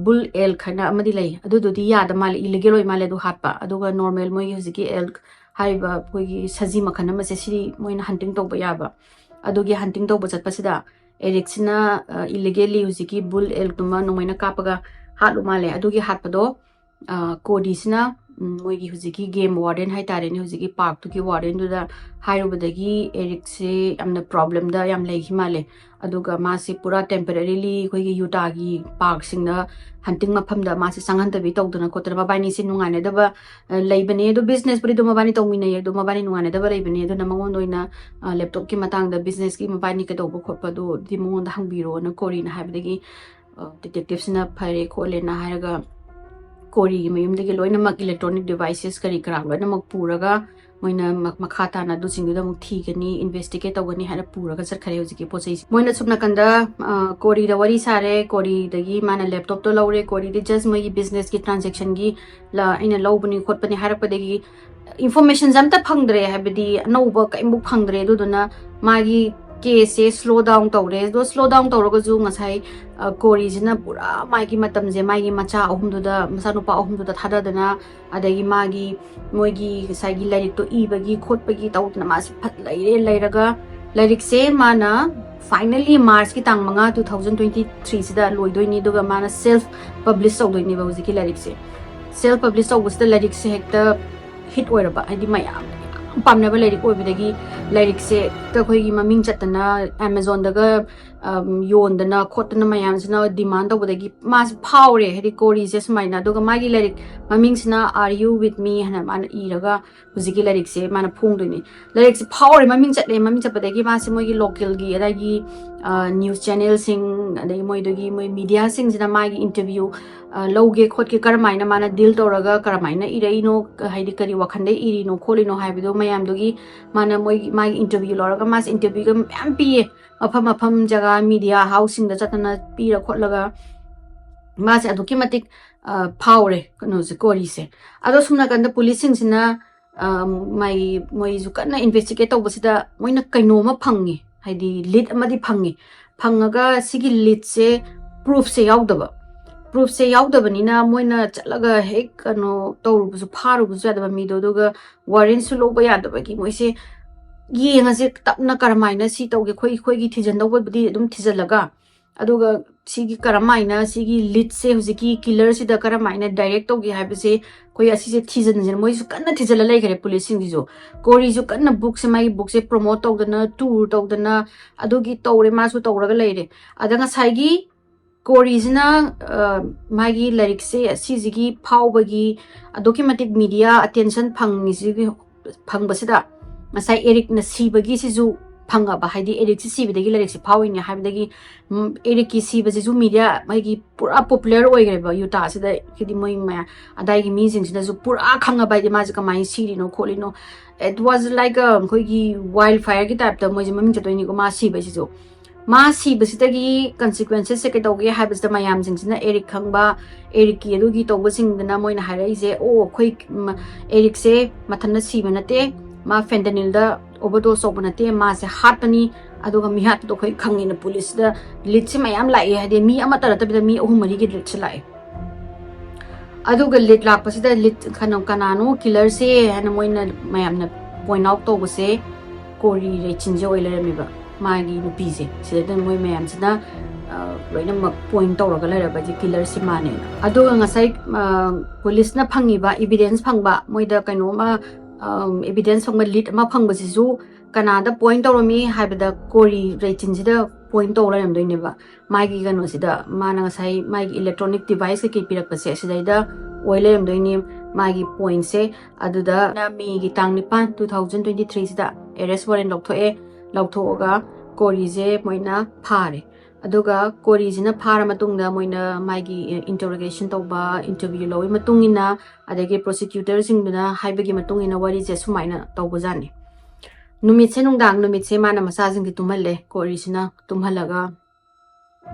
ꯕꯨꯜ ꯑꯦꯜꯛ ꯍꯥꯏꯅ ꯑꯃꯗꯤ ꯂꯩ, ꯑꯗꯨꯗꯨꯗꯤ ꯌꯥꯗ ꯃꯥꯜꯂꯦ, ꯏꯂꯤꯒꯦꯜ ꯑꯣꯏ ꯃꯥꯜꯂꯦ ꯑꯗꯨ ꯍꯥꯠꯄ꯫ ꯑꯗꯨꯒ ꯅꯣꯔꯃꯦꯜ ꯃꯣꯏꯒꯤ ꯍꯧꯖꯤꯛꯀꯤ ꯑꯦꯜꯛ ꯍꯥꯏꯔꯤꯕ ꯑꯩꯈꯣꯏꯒꯤ ꯁꯖꯤ ꯃꯈꯜ ꯑꯃꯁꯦ, ꯁꯤꯗꯤ ꯃꯣꯏꯅ ꯍꯟꯇꯤꯡ ꯇꯧꯕ ꯌꯥꯕ꯫ ꯑꯗꯨꯒꯤ ꯍꯟꯇꯤꯡ ꯇꯧꯕ ꯆꯠꯄꯁꯤꯗ ꯑꯦꯔꯤꯛꯁꯤꯅ ꯏꯂꯤꯒꯦꯜꯂꯤ ꯍꯧꯖꯤꯛꯀꯤ ꯕꯨꯜ ꯑꯦꯜꯛꯇꯨꯃ ꯅꯣꯡꯃꯩꯅ ꯀꯥꯞꯄꯒ ꯍꯥꯠꯂꯨ ꯃꯥꯜꯂꯦ꯫ ꯑꯗꯨꯒꯤ ꯍꯥꯠꯄꯗꯣ ꯀꯣꯔꯤꯁꯤꯅ ꯃꯣꯏꯒꯤ ꯍꯧꯖꯤꯛꯀꯤ ꯒꯦꯝ ꯋꯥꯔꯗꯦꯟ ꯍꯥꯏꯇꯥꯔꯦꯅꯦ, ꯍꯧꯖꯤꯛꯀꯤ ꯄꯥꯔꯛꯇꯨꯒꯤ ꯋꯥꯔꯗꯦꯟꯗꯨꯗ ꯍꯥꯏꯔꯨꯕꯗꯒꯤ ꯑꯦꯔꯤꯛꯁꯦ ꯌꯥꯝꯅ ꯄ꯭ꯔꯣꯕ꯭ꯂꯦꯝꯗ ꯌꯥꯝ ꯂꯩꯈꯤ ꯃꯥꯜꯂꯦ꯫ ꯑꯗꯨꯒ ꯃꯥꯁꯦ ꯄꯨꯔꯥ ꯇꯦꯝꯄꯔꯦꯔꯤꯂꯤ ꯑꯩꯈꯣꯏꯒꯤ ꯌꯨꯇꯥꯒꯤ ꯄꯥꯔꯛꯁꯤꯡꯗ, ꯍꯟꯇꯤꯡ ꯃꯐꯝꯗ ꯃꯥꯁꯦ ꯆꯪꯍꯟꯗꯕꯤ ꯇꯧꯗꯅ ꯈꯣꯠꯇꯅ, ꯃꯕꯥꯅꯤꯁꯦ ꯅꯨꯡꯉꯥꯏꯅꯗꯕ ꯂꯩꯕꯅꯦ꯫ ꯑꯗꯣ ꯕꯤꯖꯤꯅꯦꯁꯄꯨꯗꯤ ꯑꯗꯨꯝ ꯃꯕꯥꯅꯤ ꯇꯧꯃꯤꯟꯅꯩꯌꯦ, ꯑꯗꯣ ꯃꯕꯥꯅꯤ ꯅꯨꯡꯉꯥꯏꯅꯗꯕ ꯂꯩꯕꯅꯦ꯫ ꯑꯗꯨꯅ ꯃꯉꯣꯟꯗ ꯑꯣꯏꯅ ꯂꯦꯞꯇꯣꯞꯀꯤ ꯃꯇꯥꯡꯗ ꯕꯤꯖꯤꯅꯦꯁꯀꯤ ꯃꯕꯥꯅꯤ ꯀꯩꯗꯧꯕ ꯈꯣꯠꯄꯗꯣꯗꯤ ꯃꯉꯣꯟꯗ ꯍꯪꯕꯤꯔꯣꯅ ꯀꯣꯔꯤꯅ ꯍꯥꯏꯕꯗꯒꯤ ꯗꯤꯇꯦꯛꯇꯤꯞꯁꯤꯅ ꯐꯔꯦ ꯈꯣꯠꯂꯦꯅ ꯍꯥꯏꯔꯒ ꯀꯣꯔꯤꯒꯤ ꯃꯌꯨꯝꯗꯒꯤ ꯂꯣꯏꯅꯃꯛ ꯏꯂꯦꯛꯇ꯭ꯔꯣꯅꯤꯛ ꯗꯤꯚꯥꯏꯁꯦꯁ ꯀꯔꯤ ꯀꯔꯥ ꯂꯣꯏꯅꯃꯛ ꯄꯨꯔꯒ ꯃꯣꯏꯅ ꯃꯈꯥ ꯇꯥꯅ ꯑꯗꯨꯁꯤꯡꯗꯨꯗ ꯑꯃꯨꯛ ꯊꯤꯒꯅꯤ, ꯏꯟꯚꯦꯁꯇꯤꯒꯦꯠ ꯇꯧꯒꯅꯤ ꯍꯥꯏꯅ ꯄꯨꯔꯒ ꯆꯠꯈ꯭ꯔꯦ ꯍꯧꯖꯤꯛꯀꯤ ꯄꯣꯠ ꯆꯩꯁꯦ꯫ ꯃꯣꯏꯅ ꯁꯨꯝ ꯅꯥꯀꯟꯗ ꯀꯣꯔꯤꯗ ꯋꯥꯔꯤ ꯁꯥꯔꯦ, ꯀꯣꯔꯤꯗꯒꯤ ꯃꯥꯅ ꯂꯦꯞꯇꯣꯞꯇꯣ ꯂꯧꯔꯦ, ꯀꯣꯔꯤꯗꯤ ꯖꯁ ꯃꯣꯏꯒꯤ ꯕꯤꯖꯤꯅꯦꯁꯀꯤ ꯇ꯭ꯔꯥꯟꯖꯦꯛꯁꯟꯒꯤ ꯑꯩꯅ ꯂꯧꯕꯅꯤ ꯈꯣꯠꯄꯅꯤ ꯍꯥꯏꯔꯛꯄꯗꯒꯤ ꯏꯟꯐꯣꯔꯃꯦꯁꯟꯁꯦ ꯑꯝꯇ ꯐꯪꯗ꯭ꯔꯦ, ꯍꯥꯏꯕꯗꯤ ꯑꯅꯧꯕ ꯀꯔꯤꯝꯐꯥꯎ ꯐꯪꯗ꯭ꯔꯦ꯫ ꯑꯗꯨꯗꯨꯅ ꯃꯥꯒꯤ ꯀꯦꯁꯁꯦ ꯁ꯭ꯂꯣ ꯗꯥꯎꯟ ꯇꯧꯔꯦ꯫ ꯑꯗꯣ ꯁ꯭ꯂꯣ ꯗꯥꯎꯟ ꯇꯧꯔꯒꯁꯨ ꯉꯁꯥꯏ ꯀꯣꯔꯤꯁꯤꯅ ꯄꯨꯔꯥ ꯃꯥꯒꯤ ꯃꯇꯝꯁꯦ ꯃꯥꯒꯤ ꯃꯆꯥ ꯑꯍꯨꯝꯗꯨꯗ, ꯃꯆꯥꯅꯨꯄꯥ ꯑꯍꯨꯝꯗꯨꯗ ꯊꯥꯗꯗꯅ, ꯑꯗꯒꯤ ꯃꯥꯒꯤ ꯃꯣꯏꯒꯤ ꯉꯁꯥꯏꯒꯤ ꯂꯥꯏꯔꯤꯛꯇꯣ ꯏꯕꯒꯤ ꯈꯣꯠꯄꯒꯤ ꯇꯧꯗꯅ ꯃꯥꯁꯦ ꯐꯠ ꯂꯩꯔꯦ꯫ ꯂꯩꯔꯒ ꯂꯥꯏꯔꯤꯛꯁꯦ ꯃꯥꯅ ꯐꯥꯏꯅꯦꯜꯂꯤ ꯃꯥꯔꯆꯀꯤ ꯇꯥꯡ ꯃꯉꯥ, ꯇꯨ ꯊꯥꯎꯖꯟ ꯇ꯭ꯋꯦꯟꯇꯤ ꯊ꯭ꯔꯤꯁꯤꯗ ꯂꯣꯏꯗꯣꯏꯅꯤ꯫ ꯑꯗꯨꯒ ꯃꯥꯅ ꯁꯦꯜꯐ ꯄꯕ꯭ꯂꯤꯁ ꯇꯧꯗꯣꯏꯅꯦꯕ ꯍꯧꯖꯤꯛꯀꯤ ꯂꯥꯏꯔꯤꯛꯁꯦ꯫ ꯁꯦꯜꯐ ꯄꯕ꯭ꯂꯤꯁ ꯇꯧꯕꯁꯤꯗ ꯂꯥꯏꯔꯤꯛꯁꯦ ꯍꯦꯛꯇ ꯍꯤꯠ ꯑꯣꯏꯔꯕ, ꯍꯥꯏꯗꯤ ꯃꯌꯥꯝ ꯌꯥꯝ ꯄꯥꯝꯅꯕ ꯂꯥꯏꯔꯤꯛ ꯑꯣꯏꯕꯗꯒꯤ ꯂꯥꯏꯔꯤꯛꯁꯦ ꯍꯦꯛꯇ ꯑꯩꯈꯣꯏꯒꯤ ꯃꯃꯤꯡ ꯆꯠꯇꯅ ꯑꯦꯃꯥꯖꯣꯟꯗꯒ ꯌꯣꯟꯗꯅ ꯈꯣꯠꯇꯅ ꯃꯌꯥꯝꯁꯤꯅ ꯗꯤꯃꯥꯟ ꯇꯧꯕꯗꯒꯤ ꯃꯥꯁꯦ ꯐꯥꯎꯔꯦ, ꯍꯥꯏꯗꯤ ꯀꯣꯔꯤꯁꯦ ꯁꯨꯃꯥꯏꯅ꯫ ꯑꯗꯨꯒ ꯃꯥꯒꯤ ꯂꯥꯏꯔꯤꯛ ꯃꯃꯤꯡꯁꯤꯅ Are You With Me ꯍꯥꯏꯅ ꯃꯥꯅ ꯏꯔꯒ ꯍꯧꯖꯤꯛꯀꯤ ꯂꯥꯏꯔꯤꯛꯁꯦ ꯃꯥꯅ ꯐꯣꯡꯗꯣꯏꯅꯤ꯫ ꯂꯥꯏꯔꯤꯛꯁꯦ ꯐꯥꯎꯔꯦ, ꯃꯃꯤꯡ ꯆꯠꯂꯦ꯫ ꯃꯃꯤꯡ ꯆꯠꯄꯗꯒꯤ ꯃꯥꯁꯦ ꯃꯣꯏꯒꯤ ꯂꯣꯀꯦꯜꯒꯤ ꯑꯗꯒꯤ ꯅ꯭ꯌꯨꯁ ꯆꯦꯅꯦꯜꯁꯤꯡ, ꯑꯗꯒꯤ ꯃꯣꯏꯗꯨꯒꯤ ꯃꯣꯏ ꯃꯤꯗꯤꯌꯥꯁꯤꯡꯁꯤꯅ ꯃꯥꯒꯤ ꯏꯟꯇꯔꯚ꯭ꯌꯨ ꯂꯧꯒꯦ ꯈꯣꯠꯀꯦ, ꯀꯔꯝꯍꯥꯏꯅ ꯃꯥꯅ ꯗꯤꯜ ꯇꯧꯔꯒ ꯀꯔꯝꯍꯥꯏꯅ ꯏꯔꯛꯏꯅꯣ, ꯍꯥꯏꯗꯤ ꯀꯔꯤ ꯋꯥꯈꯜꯗ ꯏꯔꯤꯅꯣ ꯈꯣꯠꯂꯤꯅꯣ ꯍꯥꯏꯕꯗꯣ ꯃꯌꯥꯝꯗꯨꯒꯤ ꯃꯥꯅ ꯃꯣꯏꯒꯤ ꯃꯥꯒꯤ ꯏꯟꯇꯔꯚ꯭ꯌꯨ ꯂꯧꯔꯒ ꯃꯥꯁꯦ ꯏꯟꯇꯔꯚ꯭ꯌꯨꯒ ꯃꯌꯥꯝ ꯄꯤꯌꯦ꯫ ꯃꯐꯝ ꯃꯐꯝ ꯖꯒꯥ ꯃꯤꯗꯤꯌꯥ ꯍꯥꯎꯁꯁꯤꯡꯗ ꯆꯠꯇꯅ ꯄꯤꯔ ꯈꯣꯠꯂꯒ ꯃꯥꯁꯦ ꯑꯗꯨꯛꯀꯤ ꯃꯇꯤꯛ ꯐꯥꯎꯔꯦ ꯀꯩꯅꯣꯁꯦ, ꯀꯣꯔꯤꯁꯦ꯫ ꯑꯗꯣ ꯁꯨꯝ ꯅꯥꯀꯟꯗ ꯄꯨꯂꯤꯁꯁꯤꯡꯁꯤꯅ ꯃꯥꯒꯤ ꯃꯣꯏꯁꯨ ꯀꯟꯅ ꯏꯟꯚꯦꯁꯇꯤꯒꯦꯠ ꯇꯧꯕꯁꯤꯗ ꯃꯣꯏꯅ ꯀꯩꯅꯣꯝꯃ ꯐꯪꯉꯤ, ꯍꯥꯏꯗꯤ ꯂꯤꯗ ꯑꯃꯗꯤ ꯐꯪꯉꯤ꯫ ꯐꯪꯉꯒ ꯁꯤꯒꯤ ꯂꯤꯗꯁꯦ ꯄ꯭ꯔꯨꯐꯁꯦ ꯌꯥꯎꯗꯕ, ꯄ꯭ꯔꯨꯐꯁꯦ ꯌꯥꯎꯗꯕꯅꯤꯅ ꯃꯣꯏꯅ ꯆꯠꯂꯒ ꯍꯦꯛ ꯀꯩꯅꯣ ꯇꯧꯔꯨꯕꯁꯨ, ꯐꯥꯔꯨꯕꯁꯨ ꯌꯥꯗꯕ ꯃꯤꯗꯣ, ꯑꯗꯨꯒ ꯋꯥꯔꯦꯟꯁꯨ ꯂꯧꯕ ꯌꯥꯗꯕꯒꯤ ꯃꯣꯏꯁꯦ ꯌꯦꯡꯉꯁꯦ ꯇꯞꯅ ꯀꯔꯝꯍꯥꯏꯅ ꯁꯤ ꯇꯧꯒꯦ, ꯑꯩꯈꯣꯏ ꯑꯩꯈꯣꯏꯒꯤ ꯊꯤꯖꯤꯟꯗꯧꯕꯕꯨꯗꯤ ꯑꯗꯨꯝ ꯊꯤꯖꯤꯜꯂꯒ, ꯑꯗꯨꯒ ꯁꯤꯒꯤ ꯀꯔꯝꯍꯥꯏꯅ ꯁꯤꯒꯤ ꯂꯤꯠꯁꯦ ꯍꯧꯖꯤꯛꯀꯤ ꯀꯤꯂꯔꯁꯤꯗ ꯀꯔꯝꯍꯥꯏꯅ ꯗꯥꯏꯔꯦꯛ ꯇꯧꯒꯦ ꯍꯥꯏꯕꯁꯦ ꯑꯩꯈꯣꯏ ꯑꯁꯤꯁꯦ ꯊꯤꯖꯤꯟꯁꯦ ꯃꯣꯏꯁꯨ ꯀꯟꯅ ꯊꯤꯖꯤꯜꯂ ꯂꯩꯈ꯭ꯔꯦ ꯄꯨꯂꯤꯁꯁꯤꯡꯁꯤꯁꯨ꯫ ꯀꯣꯔꯤꯁꯨ ꯀꯟꯅ ꯕꯨꯛꯁꯦ, ꯃꯥꯒꯤ ꯕꯨꯛꯁꯦ ꯄ꯭ꯔꯣꯃꯣꯠ ꯇꯧꯗꯅ, ꯇꯨꯔ ꯇꯧꯗꯅ, ꯑꯗꯨꯒꯤ ꯇꯧꯔꯦ, ꯃꯥꯁꯨ ꯇꯧꯔꯒ ꯂꯩꯔꯦ꯫ ꯑꯗ ꯉꯁꯥꯏꯒꯤ ꯀꯣꯔꯤꯁꯤꯅ ꯃꯥꯒꯤ ꯂꯥꯏꯔꯤꯛꯁꯦ ꯑꯁꯤꯁꯤꯒꯤ ꯐꯥꯎꯕꯒꯤ ꯑꯗꯨꯛꯀꯤ ꯃꯇꯤꯛ ꯃꯤꯗꯤꯌꯥ ꯑꯇꯦꯟꯁꯟ ꯐꯪꯉꯤꯁꯤꯒꯤ ꯐꯪꯕꯁꯤꯗ ꯉꯁꯥꯏ ꯑꯦꯔꯤꯛꯅ ꯁꯤꯕꯒꯤꯁꯤꯁꯨ ꯐꯪꯉꯕ, ꯍꯥꯏꯗꯤ ꯑꯦꯔꯤꯛꯁꯤ ꯁꯤꯕꯗꯒꯤ ꯂꯥꯏꯔꯤꯛꯁꯤ ꯐꯥꯎꯏꯅꯦ ꯍꯥꯏꯕꯗꯒꯤ, ꯎꯝ, ꯑꯦꯔꯤꯛꯀꯤ ꯁꯤꯕꯁꯤꯁꯨ ꯃꯤꯗꯤꯌꯥ ꯃꯥꯒꯤ ꯄꯨꯔꯥ ꯄꯣꯄꯨꯂꯔ ꯑꯣꯏꯈ꯭ꯔꯦꯕ ꯌꯨꯇꯥꯁꯤꯗ꯫ ꯍꯥꯏꯗꯤ ꯃꯣꯏ ꯃꯌꯥꯝ ꯑꯗꯥꯏꯒꯤ ꯃꯤꯁꯤꯡꯁꯤꯅꯁꯨ ꯄꯨꯔꯥ ꯈꯪꯉꯕ, ꯍꯥꯏꯗꯤ ꯃꯥꯁꯦ ꯀꯃꯥꯏꯅ ꯁꯤꯔꯤꯅꯣ ꯈꯣꯠꯂꯤꯅꯣ꯫ It was like ꯑꯩꯈꯣꯏꯒꯤ ꯋꯥꯏꯜ ꯐꯥꯏꯌꯔꯒꯤ ꯇꯥꯏꯞꯇ ꯃꯣꯏꯁꯦ ꯃꯃꯤꯡ ꯆꯠꯇꯣꯏꯅꯤꯀꯣ ꯃꯥ ꯁꯤꯕꯁꯤꯁꯨ꯫ ꯃꯥ ꯁꯤꯕꯁꯤꯗꯒꯤ ꯀꯟꯁꯤꯀ꯭ꯋꯦꯟꯁꯦꯁꯁꯦ ꯀꯩꯗꯧꯒꯦ ꯍꯥꯏꯕꯁꯤꯗ ꯃꯌꯥꯝꯁꯤꯡꯁꯤꯅ ꯑꯦꯔꯤꯛ ꯈꯪꯕ, ꯑꯦꯔꯤꯛꯀꯤ ꯑꯗꯨꯒꯤ ꯇꯧꯕꯁꯤꯡꯗꯨꯅ ꯃꯣꯏꯅ ꯍꯥꯏꯔꯛꯏꯁꯦ, "ꯑꯣ, ꯑꯩꯈꯣꯏ, ꯎꯝ, ꯑꯦꯔꯤꯛꯁꯦ ꯃꯊꯟꯇ ꯁꯤꯕ ꯅꯠꯇꯦ, ꯃꯥ ꯐꯦꯟꯇꯅꯤꯜꯗ ꯑꯣꯚꯔꯗꯣꯁ ꯇꯧꯕ ꯅꯠꯇꯦ, ꯃꯥꯁꯦ ꯍꯥꯠꯄꯅꯤ, ꯑꯗꯨꯒ ꯃꯤꯍꯥꯠꯄꯗꯣ ꯑꯩꯈꯣꯏ ꯈꯪꯉꯦꯅ ꯄꯨꯂꯤꯁꯁꯤꯗ ꯂꯤꯠꯁꯦ ꯃꯌꯥꯝ ꯂꯥꯛꯑꯦ", ꯍꯥꯏꯗꯤ ꯃꯤ ꯑꯃꯠꯇ ꯅꯠꯇꯕꯤꯗ ꯃꯤ ꯑꯍꯨꯝ ꯃꯔꯤꯒꯤ ꯂꯤꯠꯁꯦ ꯂꯥꯛꯑꯦ꯫ ꯑꯗꯨꯒ ꯂꯤꯠ ꯂꯥꯛꯄꯁꯤꯗ ꯂꯤꯠ ꯀꯩꯅꯣ ꯀꯅꯥꯅꯣ ꯀꯤꯂꯔꯁꯦ ꯍꯥꯏꯅ ꯃꯣꯏꯅ ꯃꯌꯥꯝꯅ ꯄꯣꯏꯟ ꯑꯥꯎꯠ ꯇꯧꯕꯁꯦ ꯀꯣꯔꯤ ꯔꯦꯆꯤꯟꯁꯦ ꯑꯣꯏ ꯂꯩꯔꯝꯃꯦꯕ, ꯃꯥꯒꯤ ꯅꯨꯄꯤꯁꯦ꯫ ꯁꯤꯗꯩꯗ ꯃꯣꯏ ꯃꯌꯥꯝꯁꯤꯅ, ꯑ, ꯂꯣꯏꯅꯃꯛ ꯄꯣꯏꯟ ꯇꯧꯔꯒ ꯂꯩꯔꯕ ꯍꯥꯏꯗꯤ ꯀꯤꯂꯔꯁꯤ ꯃꯥꯅꯦꯅ꯫ ꯑꯗꯨꯒ ꯉꯁꯥꯏ, ꯑ, ꯄꯨꯂꯤꯁꯅ ꯐꯪꯉꯤꯕ ꯏꯕꯤꯗꯦꯟꯁ ꯐꯪꯕ, ꯃꯣꯏꯗ ꯀꯩꯅꯣꯝꯃ, ꯑ, ꯏꯕꯤꯗꯦꯟꯁ ꯐꯪꯕ ꯂꯤꯠ ꯑꯃ ꯐꯪꯕꯁꯤꯁꯨ ꯀꯅꯥꯗ ꯄꯣꯏꯟ ꯇꯧꯔꯝꯃꯤ ꯍꯥꯏꯕꯗ ꯀꯣꯔꯤ ꯔꯦꯆꯤꯟꯁꯤꯗ ꯄꯣꯏꯟ ꯇꯧꯔ ꯂꯩꯔꯝꯗꯣꯏꯅꯦꯕ꯫ ꯃꯥꯒꯤ ꯀꯩꯅꯣꯁꯤꯗ ꯃꯥꯅ ꯉꯁꯥꯏ ꯃꯥꯒꯤ ꯏꯂꯦꯛꯇ꯭ꯔꯣꯅꯤꯛ ꯗꯤꯚꯥꯏꯁ ꯀꯩꯀꯩ ꯄꯤꯔꯛꯄꯁꯦ ꯁꯤꯗꯩꯗ ꯑꯣꯏ ꯂꯩꯔꯝꯗꯣꯏꯅꯤ ꯃꯥꯒꯤ ꯄꯣꯏꯟꯁꯦ꯫ ꯑꯗꯨꯗ ꯃꯦꯒꯤ ꯇꯥꯡ ꯅꯤꯄꯥꯟ, two thousand twenty three ꯁꯤꯗ ꯑꯦꯔꯦꯁ ꯋꯥꯔꯦꯟ ꯂꯧꯊꯣꯛꯑꯦ꯫ ꯂꯧꯊꯣꯛꯑꯒ ꯀꯣꯔꯤꯁꯦ ꯃꯣꯏꯅ ꯐꯥꯔꯦ꯫ ꯑꯗꯨꯒ ꯀꯣꯔꯤꯁꯤꯅ ꯐꯥꯔ ꯃꯇꯨꯡꯗ ꯃꯣꯏꯅ ꯃꯥꯒꯤ ꯏꯟꯇꯔꯣꯒꯦꯁꯟ ꯇꯧꯕ, ꯏꯟꯇꯔꯚ꯭ꯌꯨ ꯂꯧꯕꯒꯤ ꯃꯇꯨꯡ ꯏꯟꯅ, ꯑꯗꯒꯤ ꯄ꯭ꯔꯣꯁꯤꯀ꯭ꯌꯨꯇꯔꯁꯤꯡꯗꯨꯅ ꯍꯥꯏꯕꯒꯤ ꯃꯇꯨꯡ ꯏꯟꯅ ꯋꯥꯔꯤꯁꯦ ꯁꯨꯃꯥꯏꯅ ꯇꯧꯕꯖꯥꯠꯅꯤ꯫ ꯅꯨꯃꯤꯠꯁꯦ, ꯅꯨꯡꯗꯥꯡ ꯅꯨꯃꯤꯠꯁꯦ ꯃꯥꯅ ꯃꯆꯥꯁꯤꯡꯁꯦ ꯇꯨꯝꯍꯜꯂꯦ꯫ ꯀꯣꯔꯤꯁꯤꯅ ꯇꯨꯝꯍꯜꯂꯒ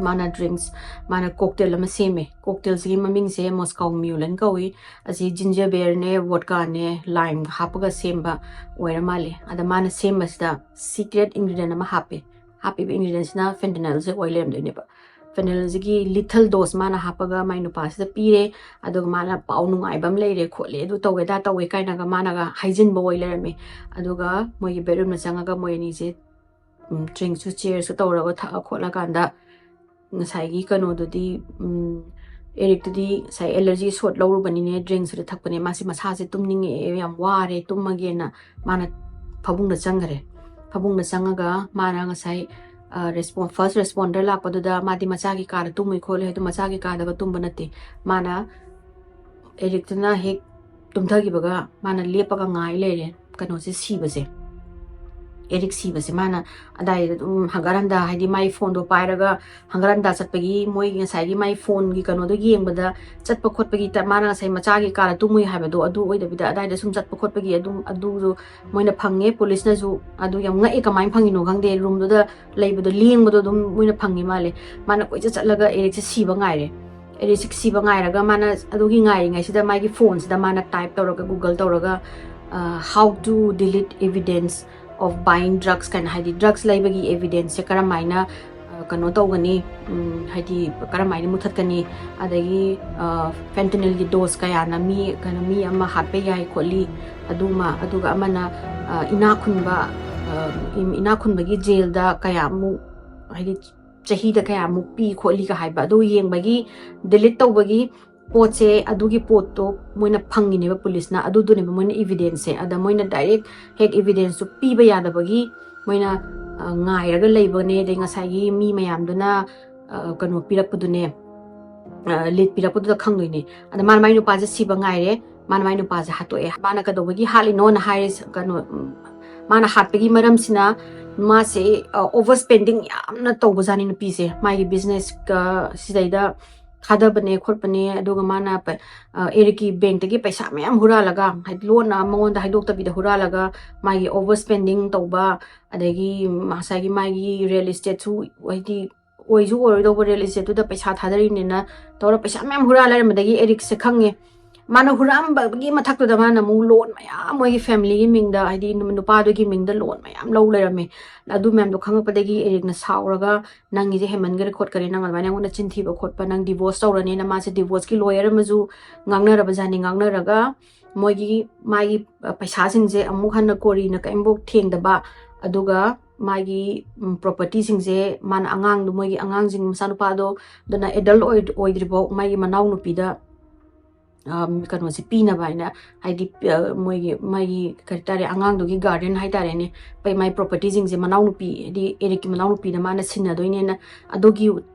ꯃꯥꯅ ꯗ꯭ꯔꯤꯡꯁ, ꯃꯥꯅ ꯀꯣꯛꯇꯦꯜ ꯑꯃ ꯁꯦꯝꯃꯦ꯫ ꯀꯣꯛꯇꯦꯜꯁꯤꯒꯤ ꯃꯃꯤꯡꯁꯦ ꯃꯣꯁꯀꯥꯎ ꯃ꯭ꯌꯨꯂꯟ ꯀꯧꯏ꯫ ꯑꯁꯤ ꯖꯤꯟꯖꯔ ꯕꯤꯌꯔꯅꯦ, ꯋꯣꯗꯀꯥꯅꯦ, ꯂꯥꯏꯝꯒ ꯍꯥꯞꯄꯒ ꯁꯦꯝꯕ ꯑꯣꯏꯔ ꯃꯥꯜꯂꯦ꯫ ꯑꯗ ꯃꯥꯅ ꯁꯦꯝꯕꯁꯤꯗ ꯁꯤꯀ꯭ꯔꯦꯠ ꯏꯟꯒ꯭ꯔꯤꯗꯤꯌꯦꯟ ꯑꯃ ꯍꯥꯞꯄꯦ꯫ ꯍꯥꯞꯄꯤꯕ ꯏꯟꯒ꯭ꯔꯤꯗꯤꯌꯦꯟꯁꯤꯅ ꯐꯦꯟꯇꯅꯜꯁꯦ ꯑꯣꯏ ꯂꯩꯔꯝꯗꯣꯏꯅꯦꯕ꯫ ꯐꯦꯅꯤꯜꯁꯤꯒꯤ ꯂꯤꯊꯜ ꯗꯣꯁ ꯃꯥꯅ ꯍꯥꯞꯄꯒ ꯃꯥꯏ ꯅꯨꯄꯥꯁꯤꯗ ꯄꯤꯔꯦ꯫ ꯑꯗꯨꯒ ꯃꯥꯅ ꯄꯥꯎ ꯅꯨꯡꯉꯥꯏꯕ ꯑꯃ ꯂꯩꯔꯦ ꯈꯣꯠꯂꯦ, ꯑꯗꯨ ꯇꯧꯋꯦ ꯑꯗꯥ ꯇꯧꯋꯦ ꯀꯥꯏꯅꯒ ꯃꯥꯅꯒ ꯍꯥꯏꯖꯤꯟꯕ ꯑꯣꯏ ꯂꯩꯔꯝꯃꯦ꯫ ꯑꯗꯨꯒ ꯃꯣꯏꯒꯤ ꯕꯦꯗꯔꯨꯝꯗ ꯆꯪꯉꯒ ꯃꯣꯏ ꯑꯅꯤꯁꯦ ꯗ꯭ꯔꯤꯡꯁꯨ ꯆꯤꯌꯔꯁꯨ ꯇꯧꯔꯒ ꯊꯛꯑ ꯈꯣꯠꯂꯀꯥꯟꯗ ꯉꯁꯥꯏꯒꯤ ꯀꯩꯅꯣꯗꯨꯗꯤ, ꯎꯝ, ꯑꯦꯔꯤꯛꯇꯨꯗꯤ ꯉꯁꯥꯏ ꯑꯦꯂꯔꯖꯤ ꯁꯣꯠ ꯂꯧꯔꯨꯕꯅꯤꯅꯦ, ꯗ꯭ꯔꯤꯡꯁꯨꯗꯤ ꯊꯛꯄꯅꯦ, ꯃꯥꯁꯦ ꯃꯁꯥꯁꯦ ꯇꯨꯝꯅꯤꯡꯉꯛꯑꯦ, ꯌꯥꯝ ꯋꯥꯔꯦ, ꯇꯨꯝꯃꯒꯦꯅ ꯃꯥꯅ ꯐꯃꯨꯡꯗ ꯆꯪꯈꯔꯦ꯫ ꯐꯃꯨꯡꯗ ꯆꯪꯉꯒ ꯃꯥꯅ ꯉꯁꯥꯏ, ꯑ, ꯔꯦꯁꯄꯣꯟ-, ꯐꯥꯔꯁ ꯔꯦꯁꯄꯣꯟꯗꯔ ꯂꯥꯛꯄꯗꯨꯗ ꯃꯥꯗꯤ ꯃꯆꯥꯒꯤ ꯀꯥꯗ ꯇꯨꯝꯃꯨꯏ ꯈꯣꯠꯂꯨꯏ ꯍꯥꯏꯗꯣ ꯃꯆꯥꯒꯤ ꯀꯥꯗꯒ ꯇꯨꯝꯕ ꯅꯠꯇꯦ꯫ ꯃꯥꯅ ꯑꯦꯔꯤꯛꯇꯨꯅ ꯍꯦꯛ ꯇꯨꯝꯊꯈꯤꯕꯒ ꯃꯥꯅ ꯂꯦꯞꯄꯒ ꯉꯥꯏ ꯂꯩꯔꯦ ꯀꯩꯅꯣꯁꯦ ꯁꯤꯕꯁꯦ, ꯑꯦꯔꯤꯛ ꯁꯤꯕꯁꯦ꯫ ꯃꯥꯅ ꯑꯗꯥꯏꯗ ꯑꯗꯨꯝ ꯍꯪꯒꯠ ꯍꯟꯗ, ꯍꯥꯏꯗꯤ ꯃꯥꯏ ꯐꯣꯟꯗꯣ ꯄꯥꯏꯔꯒ ꯍꯪꯒꯠ ꯍꯟꯗ ꯆꯠꯄꯒꯤ, ꯃꯣꯏ ꯉꯁꯥꯏꯒꯤ ꯃꯥꯏ ꯐꯣꯟꯒꯤ ꯀꯩꯅꯣꯗꯣ ꯌꯦꯡꯕꯗ ꯆꯠꯄ ꯈꯣꯠꯄꯒꯤ ꯇ-, ꯃꯥꯅ ꯉꯁꯥꯏ ꯃꯆꯥꯒꯤ ꯀꯥꯗ ꯇꯨꯝꯃꯨꯏ ꯍꯥꯏꯕꯗꯣ ꯑꯗꯨ ꯑꯣꯏꯗꯕꯤꯗ ꯑꯗꯥꯏꯗ ꯁꯨꯝ ꯆꯠꯄ ꯈꯣꯠꯄꯒꯤ ꯑꯗꯨꯝ ꯑꯗꯨꯗꯣ ꯃꯣꯏꯅ ꯐꯪꯉꯦ꯫ ꯄꯨꯂꯤꯁꯅꯁꯨ ꯑꯗꯨ ꯌꯥꯝ ꯉꯛꯑꯦ, ꯀꯃꯥꯏꯅ ꯐꯪꯉꯤꯅꯣ ꯈꯪꯗꯦ, ꯔꯨꯝꯗꯨꯗ ꯂꯩꯕꯗꯣ ꯂꯦꯡꯕꯗꯣ ꯑꯗꯨꯝ ꯃꯣꯏꯅ ꯐꯪꯉꯤ ꯃꯥꯜꯂꯦ꯫ ꯃꯥꯅ ꯀꯣꯏꯆꯠ ꯆꯠꯂꯒ ꯑꯦꯔꯤꯛꯁꯦ ꯁꯤꯕ ꯉꯥꯏꯔꯦ꯫ ꯑꯦꯔꯤꯛꯁꯦ ꯁꯤꯕ ꯉꯥꯏꯔꯒ ꯃꯥꯅ ꯑꯗꯨꯒꯤ ꯉꯥꯏꯔꯤꯉꯩꯁꯤꯗ ꯃꯥꯒꯤ ꯐꯣꯟꯁꯤꯗ ꯃꯥꯅ ꯇꯥꯏꯞ ꯇꯧꯔꯒ, ꯒꯨꯒꯜ ꯇꯧꯔꯒ, ꯑ, "How to delete evidence of buying drugs" ꯀꯥꯏꯅ, ꯍꯥꯏꯗꯤ ꯗ꯭ꯔꯛꯁ ꯂꯩꯕꯒꯤ ꯑꯦꯚꯤꯗꯦꯟꯁꯁꯦ ꯀꯔꯝ ꯍꯥꯏꯅ, ꯑ, ꯀꯩꯅꯣ ꯇꯧꯒꯅꯤ, ꯎꯝ, ꯍꯥꯏꯗꯤ ꯀꯔꯝ ꯍꯥꯏꯅ ꯃꯨꯊꯠꯀꯅꯤ, ꯑꯗꯒꯤ, ꯑ, ꯐꯦꯟꯇꯅꯤꯜꯒꯤ ꯗꯣꯁ ꯀꯌꯥꯅ ꯃꯤ, ꯀꯩꯅꯣ, ꯃꯤ ꯑꯃ ꯍꯥꯠꯄ ꯌꯥꯏ ꯈꯣꯠꯂꯤ, ꯑꯗꯨꯃ, ꯑꯗꯨꯒ ꯑꯃꯅ, ꯑ, ꯏꯅꯥꯛ ꯈꯨꯟꯕ, ꯑ, ꯏꯝ-, ꯏꯅꯥꯛ ꯈꯨꯟꯕꯒꯤ ꯖꯦꯜꯗ ꯀꯌꯥꯃꯨꯛ, ꯍꯥꯏꯗꯤ ꯆꯍꯤꯗ ꯀꯌꯥꯃꯨꯛ ꯄꯤ ꯈꯣꯠꯂꯤꯒ ꯍꯥꯏꯕ, ꯑꯗꯨ ꯌꯦꯡꯕꯒꯤ, ꯗꯤꯂꯤꯠ ꯇꯧꯕꯒꯤ ꯄꯣꯠꯁꯦ, ꯑꯗꯨꯒꯤ ꯄꯣꯠꯇꯣ ꯃꯣꯏꯅ ꯐꯪꯉꯤꯅꯦꯕ ꯄꯨꯂꯤꯁꯅ, ꯑꯗꯨꯗꯨꯅꯦꯕ ꯃꯣꯏꯅ ꯏꯚꯤꯗꯦꯟꯁꯁꯦ꯫ ꯑꯗ ꯃꯣꯏꯅ ꯗꯥꯏꯔꯦꯛ ꯍꯦꯛ ꯏꯚꯤꯗꯦꯟꯁꯇꯨ ꯄꯤꯕ ꯌꯥꯗꯕꯒꯤ ꯃꯣꯏꯅ, ꯑ, ꯉꯥꯏꯔꯒ ꯂꯩꯕꯅꯦ꯫ ꯑꯗꯩ ꯉꯁꯥꯏꯒꯤ ꯃꯤ ꯃꯌꯥꯝꯗꯨꯅ, ꯑ, ꯀꯩꯅꯣ ꯄꯤꯔꯛꯄꯗꯨꯅꯦ, ꯑ, ꯂꯤꯠ ꯄꯤꯔꯛꯄꯗꯨꯗ ꯈꯪꯗꯣꯏꯅꯦ꯫ ꯑꯗ ꯃꯥꯅ ꯃꯥꯏ ꯅꯨꯄꯥꯁꯦ ꯁꯤꯕ ꯉꯥꯏꯔꯦ, ꯃꯥꯅ ꯃꯥꯏ ꯅꯨꯄꯥꯁꯦ ꯍꯥꯠꯇꯣꯛꯑꯦ꯫ ꯃꯥꯅ ꯀꯩꯗꯧꯕꯒꯤ ꯍꯥꯠꯂꯤꯅꯣꯅ ꯍꯥꯏꯔꯦ, ꯀꯩꯅꯣ, ꯎꯝ, ꯃꯥꯅ ꯍꯥꯠꯄꯒꯤ ꯃꯔꯝꯁꯤꯅ ꯃꯥꯁꯦ, ꯑ, ꯑꯣꯚꯔ ꯁ꯭ꯄꯦꯟꯗꯤꯡ ꯌꯥꯝꯅ ꯇꯧꯕꯖꯥꯠꯅꯤ ꯅꯨꯄꯤꯁꯦ꯫ ꯃꯥꯒꯤ ꯕꯤꯖꯤꯅꯦꯁꯀ ꯁꯤꯗꯩꯗ ꯊꯥꯗꯕꯅꯦ ꯈꯣꯠꯄꯅꯦ, ꯑꯗꯨꯒ ꯃꯥꯅ ꯄ-, ꯑ, ꯑꯦꯔꯤꯛꯀꯤ ꯕꯦꯡꯛꯇꯒꯤ ꯄꯩꯁꯥ ꯃꯌꯥꯝ ꯍꯨꯔꯥꯜꯂꯒ, ꯍꯥꯏꯗꯤ ꯂꯣꯟꯅ ꯃꯉꯣꯟꯗ ꯍꯥꯏꯗꯣꯛꯇꯕꯤꯗ ꯍꯨꯔꯥꯜꯂꯒ ꯃꯥꯒꯤ ꯑꯣꯚꯔ ꯁ꯭ꯄꯦꯟꯗꯤꯡ ꯇꯧꯕ, ꯑꯗꯒꯤ ꯉꯁꯥꯏꯒꯤ ꯃꯥꯒꯤ ꯔꯤꯌꯦꯜ ꯏꯁꯇꯦꯠꯁꯨ, ꯍꯥꯏꯗꯤ ꯑꯣꯏꯁꯨ ꯑꯣꯏꯔꯣꯏꯗꯧꯕ ꯔꯤꯌꯦꯜ ꯏꯁꯇꯦꯠꯇꯨꯗ ꯄꯩꯁꯥ ꯊꯥꯗꯔꯤꯅꯦꯅ ꯇꯧꯔ ꯄꯩꯁꯥ ꯃꯌꯥꯝ ꯍꯨꯔꯥꯜ ꯂꯩꯔꯝꯕꯗꯒꯤ ꯑꯦꯔꯤꯛꯁꯦ ꯈꯪꯉꯦ꯫ ꯃꯥꯅ ꯍꯨꯔꯥꯟꯕꯒꯤ ꯃꯊꯛꯇꯨꯗ ꯃꯥꯅ ꯑꯃꯨꯛ ꯂꯣꯟ ꯃꯌꯥꯝ ꯃꯣꯏꯒꯤ ꯐꯦꯃꯤꯂꯤꯒꯤ ꯃꯤꯡꯗ, ꯍꯥꯏꯗꯤ ꯅꯨ- ꯅꯨꯄꯥꯗꯨꯒꯤ ꯃꯤꯡꯗ ꯂꯣꯟ ꯃꯌꯥꯝ ꯂꯧ ꯂꯩꯔꯝꯃꯦ꯫ ꯑꯗꯨ ꯃꯌꯥꯝꯗꯣ ꯈꯪꯉꯛꯄꯗꯒꯤ ꯑꯦꯔꯤꯛꯅ ꯁꯥꯎꯔꯒ, "ꯅꯪꯒꯤꯁꯦ ꯍꯦꯟꯃꯟꯈꯔꯦ ꯈꯣꯠꯈꯔꯦ, ꯅꯪ ꯑꯗꯨꯃꯥꯏꯅ ꯑꯩꯉꯣꯟꯗ ꯆꯤꯟ ꯊꯤꯕ ꯈꯣꯠꯄ, ꯅꯪ ꯗꯤꯚꯣꯔꯁ ꯇꯧꯔꯅꯤꯅ" ꯃꯥꯁꯦ ꯗꯤꯚꯣꯔꯁꯀꯤ ꯂꯣꯌꯔ ꯑꯃꯁꯨ ꯉꯥꯡꯅꯔꯕꯖꯥꯠꯅꯤ꯫ ꯉꯥꯡꯅꯔꯒ ꯃꯣꯏꯒꯤ, ꯃꯥꯒꯤ, ꯑ, ꯄꯩꯁꯥꯁꯤꯡꯁꯦ ꯑꯃꯨꯛ ꯍꯟꯅ ꯀꯣꯔꯤꯅ ꯀꯔꯤꯝꯐꯥꯎ ꯊꯦꯡꯗꯕ, ꯑꯗꯨꯒ ꯃꯥꯒꯤ, ꯎꯝ, ꯄ꯭ꯔꯣꯄꯔꯇꯤꯁꯤꯡꯁꯦ ꯃꯥꯅ ꯑꯉꯥꯡꯗꯣ, ꯃꯣꯏꯒꯤ ꯑꯉꯥꯡꯁꯤꯡ, ꯃꯆꯥꯅꯨꯄꯥꯗꯣ ꯑꯗꯨꯅ ꯑꯦꯗꯜꯠ ꯑꯣꯏ-, ꯑꯣꯏꯗ꯭ꯔꯤꯐꯥꯎ ꯃꯥꯒꯤ ꯃꯅꯥꯎꯅꯨꯄꯤꯗ, ꯑꯝ, ꯀꯩꯅꯣꯁꯦ ꯄꯤꯅꯕ ꯍꯥꯏꯅ, ꯍꯥꯏꯗꯤ, ꯑ, ꯃꯣꯏꯒꯤ, ꯃꯥꯒꯤ ꯀꯔꯤ ꯍꯥꯏꯇꯥꯔꯦ, ꯑꯉꯥꯡꯗꯨꯒꯤ ꯒꯥꯔꯗꯤꯌꯟ ꯍꯥꯏꯇꯥꯔꯦꯅꯦ, ꯄꯩ-, ꯃꯥꯒꯤ ꯄ꯭ꯔꯣꯄꯔꯇꯤꯁꯤꯡꯁꯦ ꯃꯅꯥꯎꯅꯨꯄꯤ, ꯍꯥꯏꯗꯤ ꯑꯦꯔꯤꯛꯀꯤ ꯃꯅꯥꯎꯅꯨꯄꯤꯗ ꯃꯥꯅ ꯁꯤꯟꯅꯗꯣꯏꯅꯦꯅ ꯑꯗꯨꯒꯤ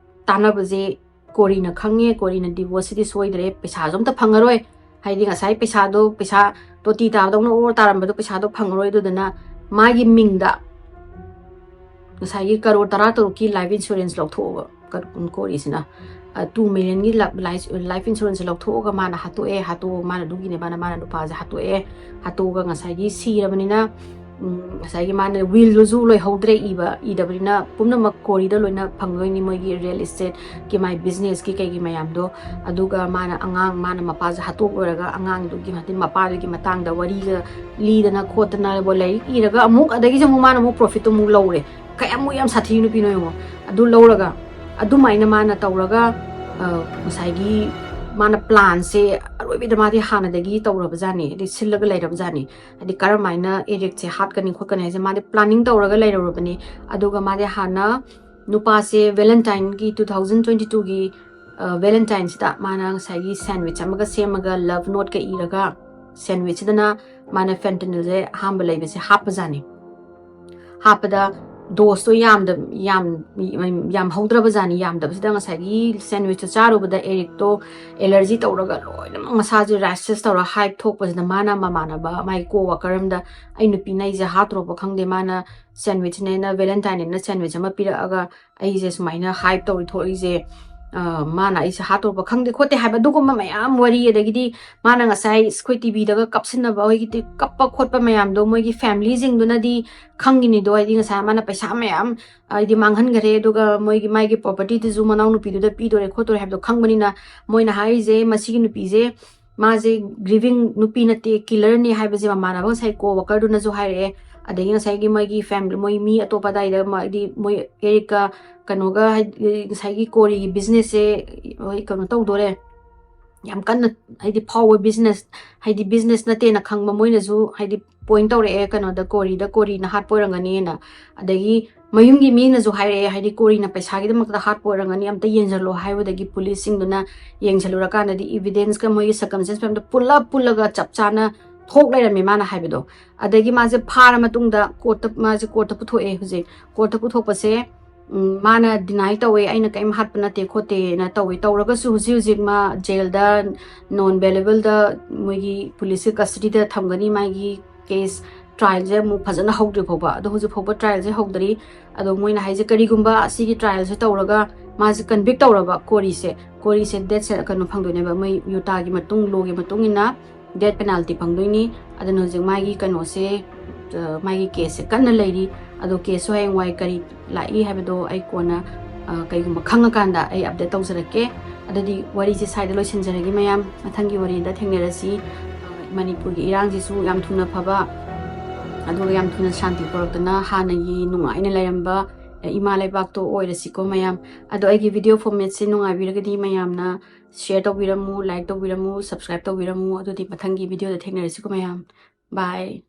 ꯇꯥꯟꯅꯕꯁꯦ ꯀꯣꯔꯤꯅ ꯈꯪꯉꯦ꯫ ꯀꯣꯔꯤꯅ ꯗꯤꯚꯣꯔꯁꯁꯤꯗꯤ ꯁꯣꯏꯗ꯭ꯔꯦ, ꯄꯩꯁꯥꯁꯨ ꯑꯝꯇ ꯐꯪꯉꯔꯣꯏ, ꯍꯥꯏꯗꯤ ꯉꯁꯥꯏ ꯄꯩꯁꯥꯗꯣ, ꯄꯩꯁꯥ ꯇꯣꯇꯤ ꯇꯥꯕꯗꯧꯅ ꯑꯣꯔ ꯇꯥꯔꯝꯕꯗꯣ ꯄꯩꯁꯥꯗꯣ ꯐꯪꯉꯔꯣꯏ꯫ ꯑꯗꯨꯗꯨꯅ ꯃꯥꯒꯤ ꯃꯤꯡꯗ ꯉꯁꯥꯏꯒꯤ ꯀꯔꯣꯔ ꯇꯔꯥ ꯇꯔꯨꯛꯀꯤ ꯂꯥꯏꯐ ꯏꯟꯁꯨꯔꯦꯟꯁ ꯂꯧꯊꯣꯛꯑꯕ ꯀ-, ꯀꯣꯔꯤꯁꯤꯅ, ꯑ, ꯇꯨ ꯃꯤꯂꯤꯌꯟꯒꯤ ꯂ-, ꯂꯥꯏꯐ, ꯂꯥꯏꯐ ꯏꯟꯁꯨꯔꯦꯟꯁꯁꯦ ꯂꯧꯊꯣꯛꯑꯒ ꯃꯥꯅ ꯍꯥꯠꯇꯣꯛꯑꯦ꯫ ꯍꯥꯠꯇꯣꯛꯑꯒ ꯃꯥꯅ ꯑꯗꯨꯒꯤꯅꯦ ꯃꯥꯅ, ꯃꯥꯅ ꯅꯨꯄꯥꯁꯦ ꯍꯥꯠꯇꯣꯛꯑꯦ꯫ ꯍꯥꯠꯇꯣꯛꯑꯒ ꯉꯁꯥꯏꯒꯤ ꯁꯤꯔꯕꯅꯤꯅ, ꯎꯝ, ꯉꯁꯥꯏꯒꯤ ꯃꯥꯅ ꯋꯤꯜꯗꯨꯁꯨ ꯂꯣꯏꯍꯧꯗ꯭ꯔꯦ ꯏꯕ, ꯏꯗꯕꯅꯤꯅ ꯄꯨꯝꯅꯃꯛ ꯀꯣꯔꯤꯗ ꯂꯣꯏꯅ ꯐꯪꯗꯣꯏꯅꯤ꯫ ꯃꯣꯏꯒꯤ ꯔꯤꯌꯦꯜ ꯏꯁꯇꯦꯠꯀꯤ, ꯃꯥꯏ ꯕꯤꯖꯤꯅꯦꯁꯀꯤ ꯀꯩꯒꯤ ꯃꯌꯥꯝꯗꯣ꯫ ꯑꯗꯨꯒ ꯃꯥꯅ ꯑꯉꯥꯡ, ꯃꯥꯅ ꯃꯄꯥꯁꯦ ꯍꯥꯠꯇꯣꯛ ꯂꯣꯏꯔꯒ ꯑꯉꯥꯡꯗꯨꯒꯤ, ꯍꯥꯏꯗꯤ ꯃꯄꯥꯗꯨꯒꯤ ꯃꯇꯥꯡꯗ ꯋꯥꯔꯤꯒ ꯂꯤꯗꯅ ꯈꯣꯠꯇꯅ ꯂꯥꯏꯔꯤꯛ ꯏꯔꯒ ꯑꯃꯨꯛ, ꯑꯗꯒꯤꯁꯨ ꯑꯃꯨꯛ ꯃꯥꯅ ꯑꯃꯨꯛ ꯄ꯭ꯔꯣꯐꯤꯠꯇꯣ ꯑꯃꯨꯛ ꯂꯧꯔꯦ꯫ ꯀꯌꯥꯃꯨꯛ ꯌꯥꯝ ꯁꯥꯊꯤ ꯅꯨꯄꯤꯅꯣ ꯌꯦꯡꯉꯣ꯫ ꯑꯗꯨ ꯂꯧꯔꯒ ꯑꯗꯨꯃꯥꯏꯅ ꯃꯥꯅ ꯇꯧꯔꯒ, ꯑ, ꯉꯁꯥꯏꯒꯤ ꯃꯥꯅ ꯄ꯭ꯂꯥꯟꯁꯦ ꯑꯔꯣꯏꯕꯤꯗ ꯃꯥꯗꯤ ꯍꯥꯟꯅꯗꯒꯤ ꯇꯧꯔꯕꯖꯥꯠꯅꯤ, ꯍꯥꯏꯗꯤ ꯁꯤꯜꯂꯒ ꯂꯩꯔꯕꯖꯥꯠꯅꯤ꯫ ꯍꯥꯏꯗꯤ ꯀꯔꯝꯍꯥꯏꯅ ꯑꯦꯔꯤꯛꯁꯦ ꯍꯥꯠꯀꯅꯤ ꯈꯣꯠꯀꯅꯤ ꯍꯥꯏꯁꯦ ꯃꯥꯗꯤ ꯄ꯭ꯂꯥꯅꯤꯡ ꯇꯧꯔꯒ ꯂꯩꯔꯨꯔꯕꯅꯤ꯫ ꯑꯗꯨꯒ ꯃꯥꯗꯤ ꯍꯥꯟꯅ ꯅꯨꯄꯥꯁꯦ ꯚꯦꯂꯦꯟꯇꯥꯏꯟꯒꯤ, two thousand twenty twoꯒꯤ, ꯑ, ꯚꯦꯂꯦꯟꯇꯥꯏꯟꯁꯤꯗ ꯃꯥꯅ ꯉꯁꯥꯏꯒꯤ ꯁꯦꯟꯋꯤꯆ ꯑꯃꯒ ꯁꯦꯝꯃꯒ ꯂꯚ ꯅꯣꯠꯀ ꯏꯔꯒ ꯁꯦꯟꯋꯤꯆꯁꯤꯗꯅ ꯃꯥꯅ ꯐꯦꯟꯇꯅꯤꯜꯁꯦ ꯑꯍꯥꯟꯕ ꯂꯩꯕꯁꯦ ꯍꯥꯞꯄꯖꯥꯠꯅꯤ꯫ ꯍꯥꯞꯄꯗ ꯗꯣꯁꯇꯣ ꯌꯥꯝꯗ-, ꯌꯥꯝ, ꯌꯥꯝꯍꯧꯗ꯭ꯔꯕꯖꯥꯠꯅꯤ꯫ ꯌꯥꯝꯗꯕꯁꯤꯗ ꯉꯁꯥꯏꯒꯤ ꯁꯦꯟꯋꯤꯆꯇꯣ ꯆꯥꯔꯨꯕꯗ ꯑꯦꯔꯤꯛꯇꯣ ꯑꯦꯂꯔꯖꯤ ꯇꯧꯔꯒ ꯂꯣꯏꯅꯃꯛ ꯃꯁꯥꯁꯦ ꯔꯦꯁꯦꯁ ꯇꯧꯔꯒ ꯍꯥꯏꯞ ꯊꯣꯛꯄꯁꯤꯗ ꯃꯥꯅ ꯃꯃꯥꯟꯅꯕ, ꯃꯥꯒꯤ ꯀꯣ ꯋꯥꯀꯔ ꯑꯃꯗ, "ꯑꯩ ꯅꯨꯄꯤꯅ ꯑꯩꯁꯦ ꯍꯥꯠꯇ꯭ꯔꯣꯕ ꯈꯪꯗꯦ, ꯃꯥꯅ ꯁꯦꯟꯋꯤꯆꯅꯦꯅ, ꯚꯦꯂꯦꯟꯇꯥꯏꯟꯅꯦꯅ ꯁꯦꯟꯋꯤꯆ ꯑꯃ ꯄꯤꯔꯛꯑꯒ ꯑꯩꯁꯦ ꯁꯨꯃꯥꯏꯅ ꯍꯥꯏꯞ ꯇꯧꯔꯤ ꯊꯣꯛꯏꯁꯦ, ꯑ, ꯃꯥꯅ ꯑꯩꯁꯦ ꯍꯥꯠꯇꯣꯔꯛꯄ ꯈꯪꯗꯦ ꯈꯣꯠꯇꯦ" ꯍꯥꯏꯕ ꯑꯗꯨꯒꯨꯝꯕ ꯃꯌꯥꯝ ꯋꯥꯔꯤ꯫ ꯑꯗꯒꯤꯗꯤ ꯃꯥꯅ ꯉꯁꯥꯏ ꯑꯩꯈꯣꯏ ꯇꯤꯚꯤꯗꯒ ꯀꯞꯁꯤꯟꯅꯕ, ꯑꯩꯈꯣꯏꯒꯤ ꯀꯞꯄ ꯈꯣꯠꯄ ꯃꯌꯥꯝꯗꯣ ꯃꯣꯏꯒꯤ ꯐꯦꯃꯤꯂꯤꯁꯤꯡꯗꯨꯅꯗꯤ ꯈꯪꯉꯤꯅꯤꯗꯣ, ꯍꯥꯏꯗꯤ ꯉꯁꯥꯏ ꯃꯥꯅ ꯄꯩꯁꯥ ꯃꯌꯥꯝ ꯍꯥꯏꯗꯤ ꯃꯥꯡꯍꯟꯈꯔꯦ, ꯑꯗꯨꯒ ꯃꯣꯏꯒꯤ, ꯃꯥꯒꯤ ꯄ꯭ꯔꯣꯄꯔꯇꯤꯗꯨꯁꯨ ꯃꯅꯥꯎꯅꯨꯄꯤꯗꯨꯗ ꯄꯤꯗꯣꯔꯦ ꯈꯣꯠꯇꯣꯔꯦ ꯍꯥꯏꯕꯗꯣ ꯈꯪꯕꯅꯤꯅ ꯃꯣꯏꯅ ꯍꯥꯏꯔꯤꯁꯦ, "ꯃꯁꯤꯒꯤ ꯅꯨꯄꯤꯁꯦ ꯃꯥꯁꯦ ꯒ꯭ꯔꯤꯚꯤꯡ ꯅꯨꯄꯤ ꯅꯠꯇꯦ, ꯀꯤꯂꯔꯅꯤ ꯍꯥꯏꯕꯁꯦ ꯃꯃꯥꯟꯅꯕ ꯉꯁꯥꯏ ꯀꯣ ꯋꯥꯀꯔꯗꯨꯅꯁꯨ ꯍꯥꯏꯔꯛꯑꯦ꯫ ꯑꯗꯒꯤ ꯉꯁꯥꯏꯒꯤ ꯃꯣꯏꯒꯤ ꯐꯦꯃꯤꯂꯤ, ꯃꯣꯏ ꯃꯤ ꯑꯇꯣꯞꯄ ꯑꯗꯥꯏꯗ ꯃ-, ꯍꯥꯏꯗꯤ ꯃꯣꯏ ꯑꯦꯔꯤꯛꯀ ꯀꯩꯅꯣꯒ ꯍꯥꯏꯗꯤ ꯉꯁꯥꯏꯒꯤ ꯀꯣꯔꯤꯒꯤ ꯕꯤꯖꯤꯅꯦꯁꯁꯦ ꯍꯣꯏ ꯀꯩꯅꯣ ꯇꯧꯗꯣꯔꯦ, ꯌꯥꯝ ꯀꯟꯅ ꯍꯥꯏꯗꯤ ꯐꯥꯎꯕ ꯕꯤꯖꯤꯅꯦꯁ, ꯍꯥꯏꯗꯤ ꯕꯤꯖꯤꯅꯦꯁ ꯅꯠꯇꯦꯅ ꯈꯪꯕ ꯃꯣꯏꯅꯁꯨ ꯍꯥꯏꯗꯤ ꯄꯣꯏꯟ ꯇꯧꯔꯛꯑꯦ ꯀꯩꯅꯣꯗ, ꯀꯣꯔꯤꯗ, ꯀꯣꯔꯤꯅ ꯍꯥꯠꯄ ꯑꯣꯏꯔꯝꯒꯅꯤꯅ꯫ ꯑꯗꯒꯤ ꯃꯌꯨꯝꯒꯤ ꯃꯤꯅꯁꯨ ꯍꯥꯏꯔꯛꯑꯦ, ꯍꯥꯏꯗꯤ ꯀꯣꯔꯤꯅ ꯄꯩꯁꯥꯒꯤꯗꯃꯛꯇ ꯍꯥꯠꯄ ꯑꯣꯏꯔꯝꯒꯅꯤ, ꯑꯝꯇ ꯌꯦꯡꯁꯤꯜꯂꯣ ꯍꯥꯏꯕꯗꯒꯤ ꯄꯨꯂꯤꯁꯁꯤꯡꯗꯨꯅ ꯌꯦꯡꯁꯤꯜꯂꯨꯔꯀꯥꯟꯗꯗꯤ ꯏꯚꯤꯗꯦꯟꯁꯀ ꯃꯣꯏꯒꯤ ꯁꯔꯀꯝꯁꯇꯦꯟꯁ ꯃꯌꯥꯝꯗꯣ ꯄꯨꯜꯂꯞ ꯄꯨꯜꯂꯒ ꯆꯞ ꯆꯥꯅ ꯊꯣꯛ ꯂꯩꯔꯝꯃꯦ ꯃꯥꯅ ꯍꯥꯏꯕꯗꯣ꯫ ꯑꯗꯒꯤ ꯃꯥꯁꯦ ꯐꯥꯔ ꯃꯇꯨꯡꯗ ꯀꯣꯔꯠꯇ, ꯃꯥꯁꯦ ꯀꯣꯔꯠꯇ ꯄꯨꯊꯣꯛꯑꯦ꯫ ꯍꯧꯖꯤꯛ ꯀꯣꯔꯠꯇ ꯄꯨꯊꯣꯛꯄꯁꯦ, ꯎꯝ, ꯃꯥꯅ ꯗꯤꯅꯥꯏ ꯇꯧꯋꯦ, "ꯑꯩꯅ ꯀꯔꯤꯝ ꯍꯥꯠꯄ ꯅꯠꯇꯦ ꯈꯣꯠꯇꯦꯅ" ꯇꯧꯋꯦ꯫ ꯇꯧꯔꯒꯁꯨ ꯍꯧꯖꯤꯛ ꯍꯧꯖꯤꯛ ꯃꯥ ꯖꯦꯜꯗ ꯅꯣꯟ ꯕꯦꯂꯦꯕꯜꯗ ꯃꯣꯏꯒꯤ ꯄꯨꯂꯤꯁꯀꯤ ꯀꯁꯇꯗꯤꯗ ꯊꯝꯒꯅꯤ꯫ ꯃꯥꯒꯤ ꯀꯦꯁ ꯇ꯭ꯔꯥꯏꯜꯁꯦ ꯑꯃꯨꯛ ꯐꯖꯅ ꯍꯧꯗ꯭ꯔꯤ ꯐꯥꯎꯕ, ꯑꯗꯣ ꯍꯧꯖꯤꯛ ꯐꯥꯎꯕ ꯇ꯭ꯔꯥꯏꯜꯁꯦ ꯍꯧꯗ꯭ꯔꯤ꯫ ꯑꯗꯣ ꯃꯣꯏꯅ ꯍꯥꯏꯁꯦ, ꯀꯔꯤꯒꯨꯝꯕ ꯑꯁꯤꯒꯤ ꯇ꯭ꯔꯥꯏꯜꯁꯦ ꯇꯧꯔꯒ ꯃꯥꯁꯦ ꯀꯟꯚꯤꯛ ꯇꯧꯔꯕ, ꯀꯣꯔꯤꯁꯦ, ꯀꯣꯔꯤꯁꯦ ꯗꯦꯠ ꯁꯦ-, ꯀꯩꯅꯣ ꯐꯪꯗꯣꯏꯅꯦꯕ, ꯃꯣꯏ ꯌꯨꯇꯥꯒꯤ ꯃꯇꯨꯡ, ꯂꯣꯒꯤ ꯃꯇꯨꯡ ꯏꯟꯅ ꯗꯦꯠ ꯄꯦꯅꯥꯜꯇꯤ ꯐꯪꯗꯣꯏꯅꯤ꯫ ꯑꯗꯨꯅ ꯍꯧꯖꯤꯛ ꯃꯥꯒꯤ ꯀꯩꯅꯣꯁꯦ, ꯑ, ꯃꯥꯒꯤ ꯀꯦꯁꯁꯦ ꯀꯟꯅ ꯂꯩꯔꯤ꯫ ꯑꯗꯣ ꯀꯦꯁꯁꯨ ꯍꯌꯦꯡꯋꯥꯏ ꯀꯔꯤ ꯂꯥꯛꯏ ꯍꯥꯏꯕꯗꯣ ꯑꯩ ꯀꯣꯟꯅ, ꯑ, ꯀꯩꯒꯨꯝꯕ ꯈꯪꯉꯀꯥꯟꯗ ꯑꯩ ꯑꯞꯗꯦꯠ ꯇꯧꯖꯔꯛꯀꯦ꯫ ꯑꯗꯨꯗꯤ ꯋꯥꯔꯤꯁꯦ ꯁ꯭ꯋꯥꯏꯗ ꯂꯣꯏꯁꯤꯟꯖꯔꯒꯦ ꯃꯌꯥꯝ꯫ ꯃꯊꯪꯒꯤ ꯋꯥꯔꯤꯗ ꯊꯦꯡꯅꯔꯁꯤ꯫ ꯑ, ꯃꯅꯤꯄꯨꯔꯒꯤ ꯏꯔꯥꯡꯁꯤꯁꯨ ꯌꯥꯝ ꯊꯨꯅ ꯐꯕ, ꯑꯗꯨꯒ ꯌꯥꯝ ꯊꯨꯅ ꯁꯥꯟꯇꯤ ꯄꯨꯔꯛꯇꯨꯅ ꯍꯥꯟꯅꯒꯤ ꯅꯨꯡꯉꯥꯏꯅ ꯂꯩꯔꯝꯕ, ꯑ, ꯏꯃꯥ ꯂꯩꯕꯥꯛꯇꯣ ꯑꯣꯏꯔꯁꯤꯀꯣ ꯃꯌꯥꯝ꯫ ꯑꯗꯣ ꯑꯩꯒꯤ ꯚꯤꯗꯤꯑꯣ ꯐꯣꯔꯃꯦꯠꯁꯦ ꯅꯨꯡꯉꯥꯏꯕꯤꯔꯒꯗꯤ ꯃꯌꯥꯝꯅ ꯁꯤꯌꯔ ꯇꯧꯕꯤꯔꯝꯃꯨ, ꯂꯥꯏꯛ ꯇꯧꯕꯤꯔꯝꯃꯨ, ꯁꯕꯁꯀ꯭ꯔꯥꯏꯕ ꯇꯧꯕꯤꯔꯝꯃꯨ꯫ ꯑꯗꯨꯗꯤ ꯃꯊꯪꯒꯤ ꯚꯤꯗꯤꯑꯣꯗ ꯊꯦꯡꯅꯔꯁꯤꯀꯣ ꯃꯌꯥꯝ꯫ ꯕꯥꯏ꯫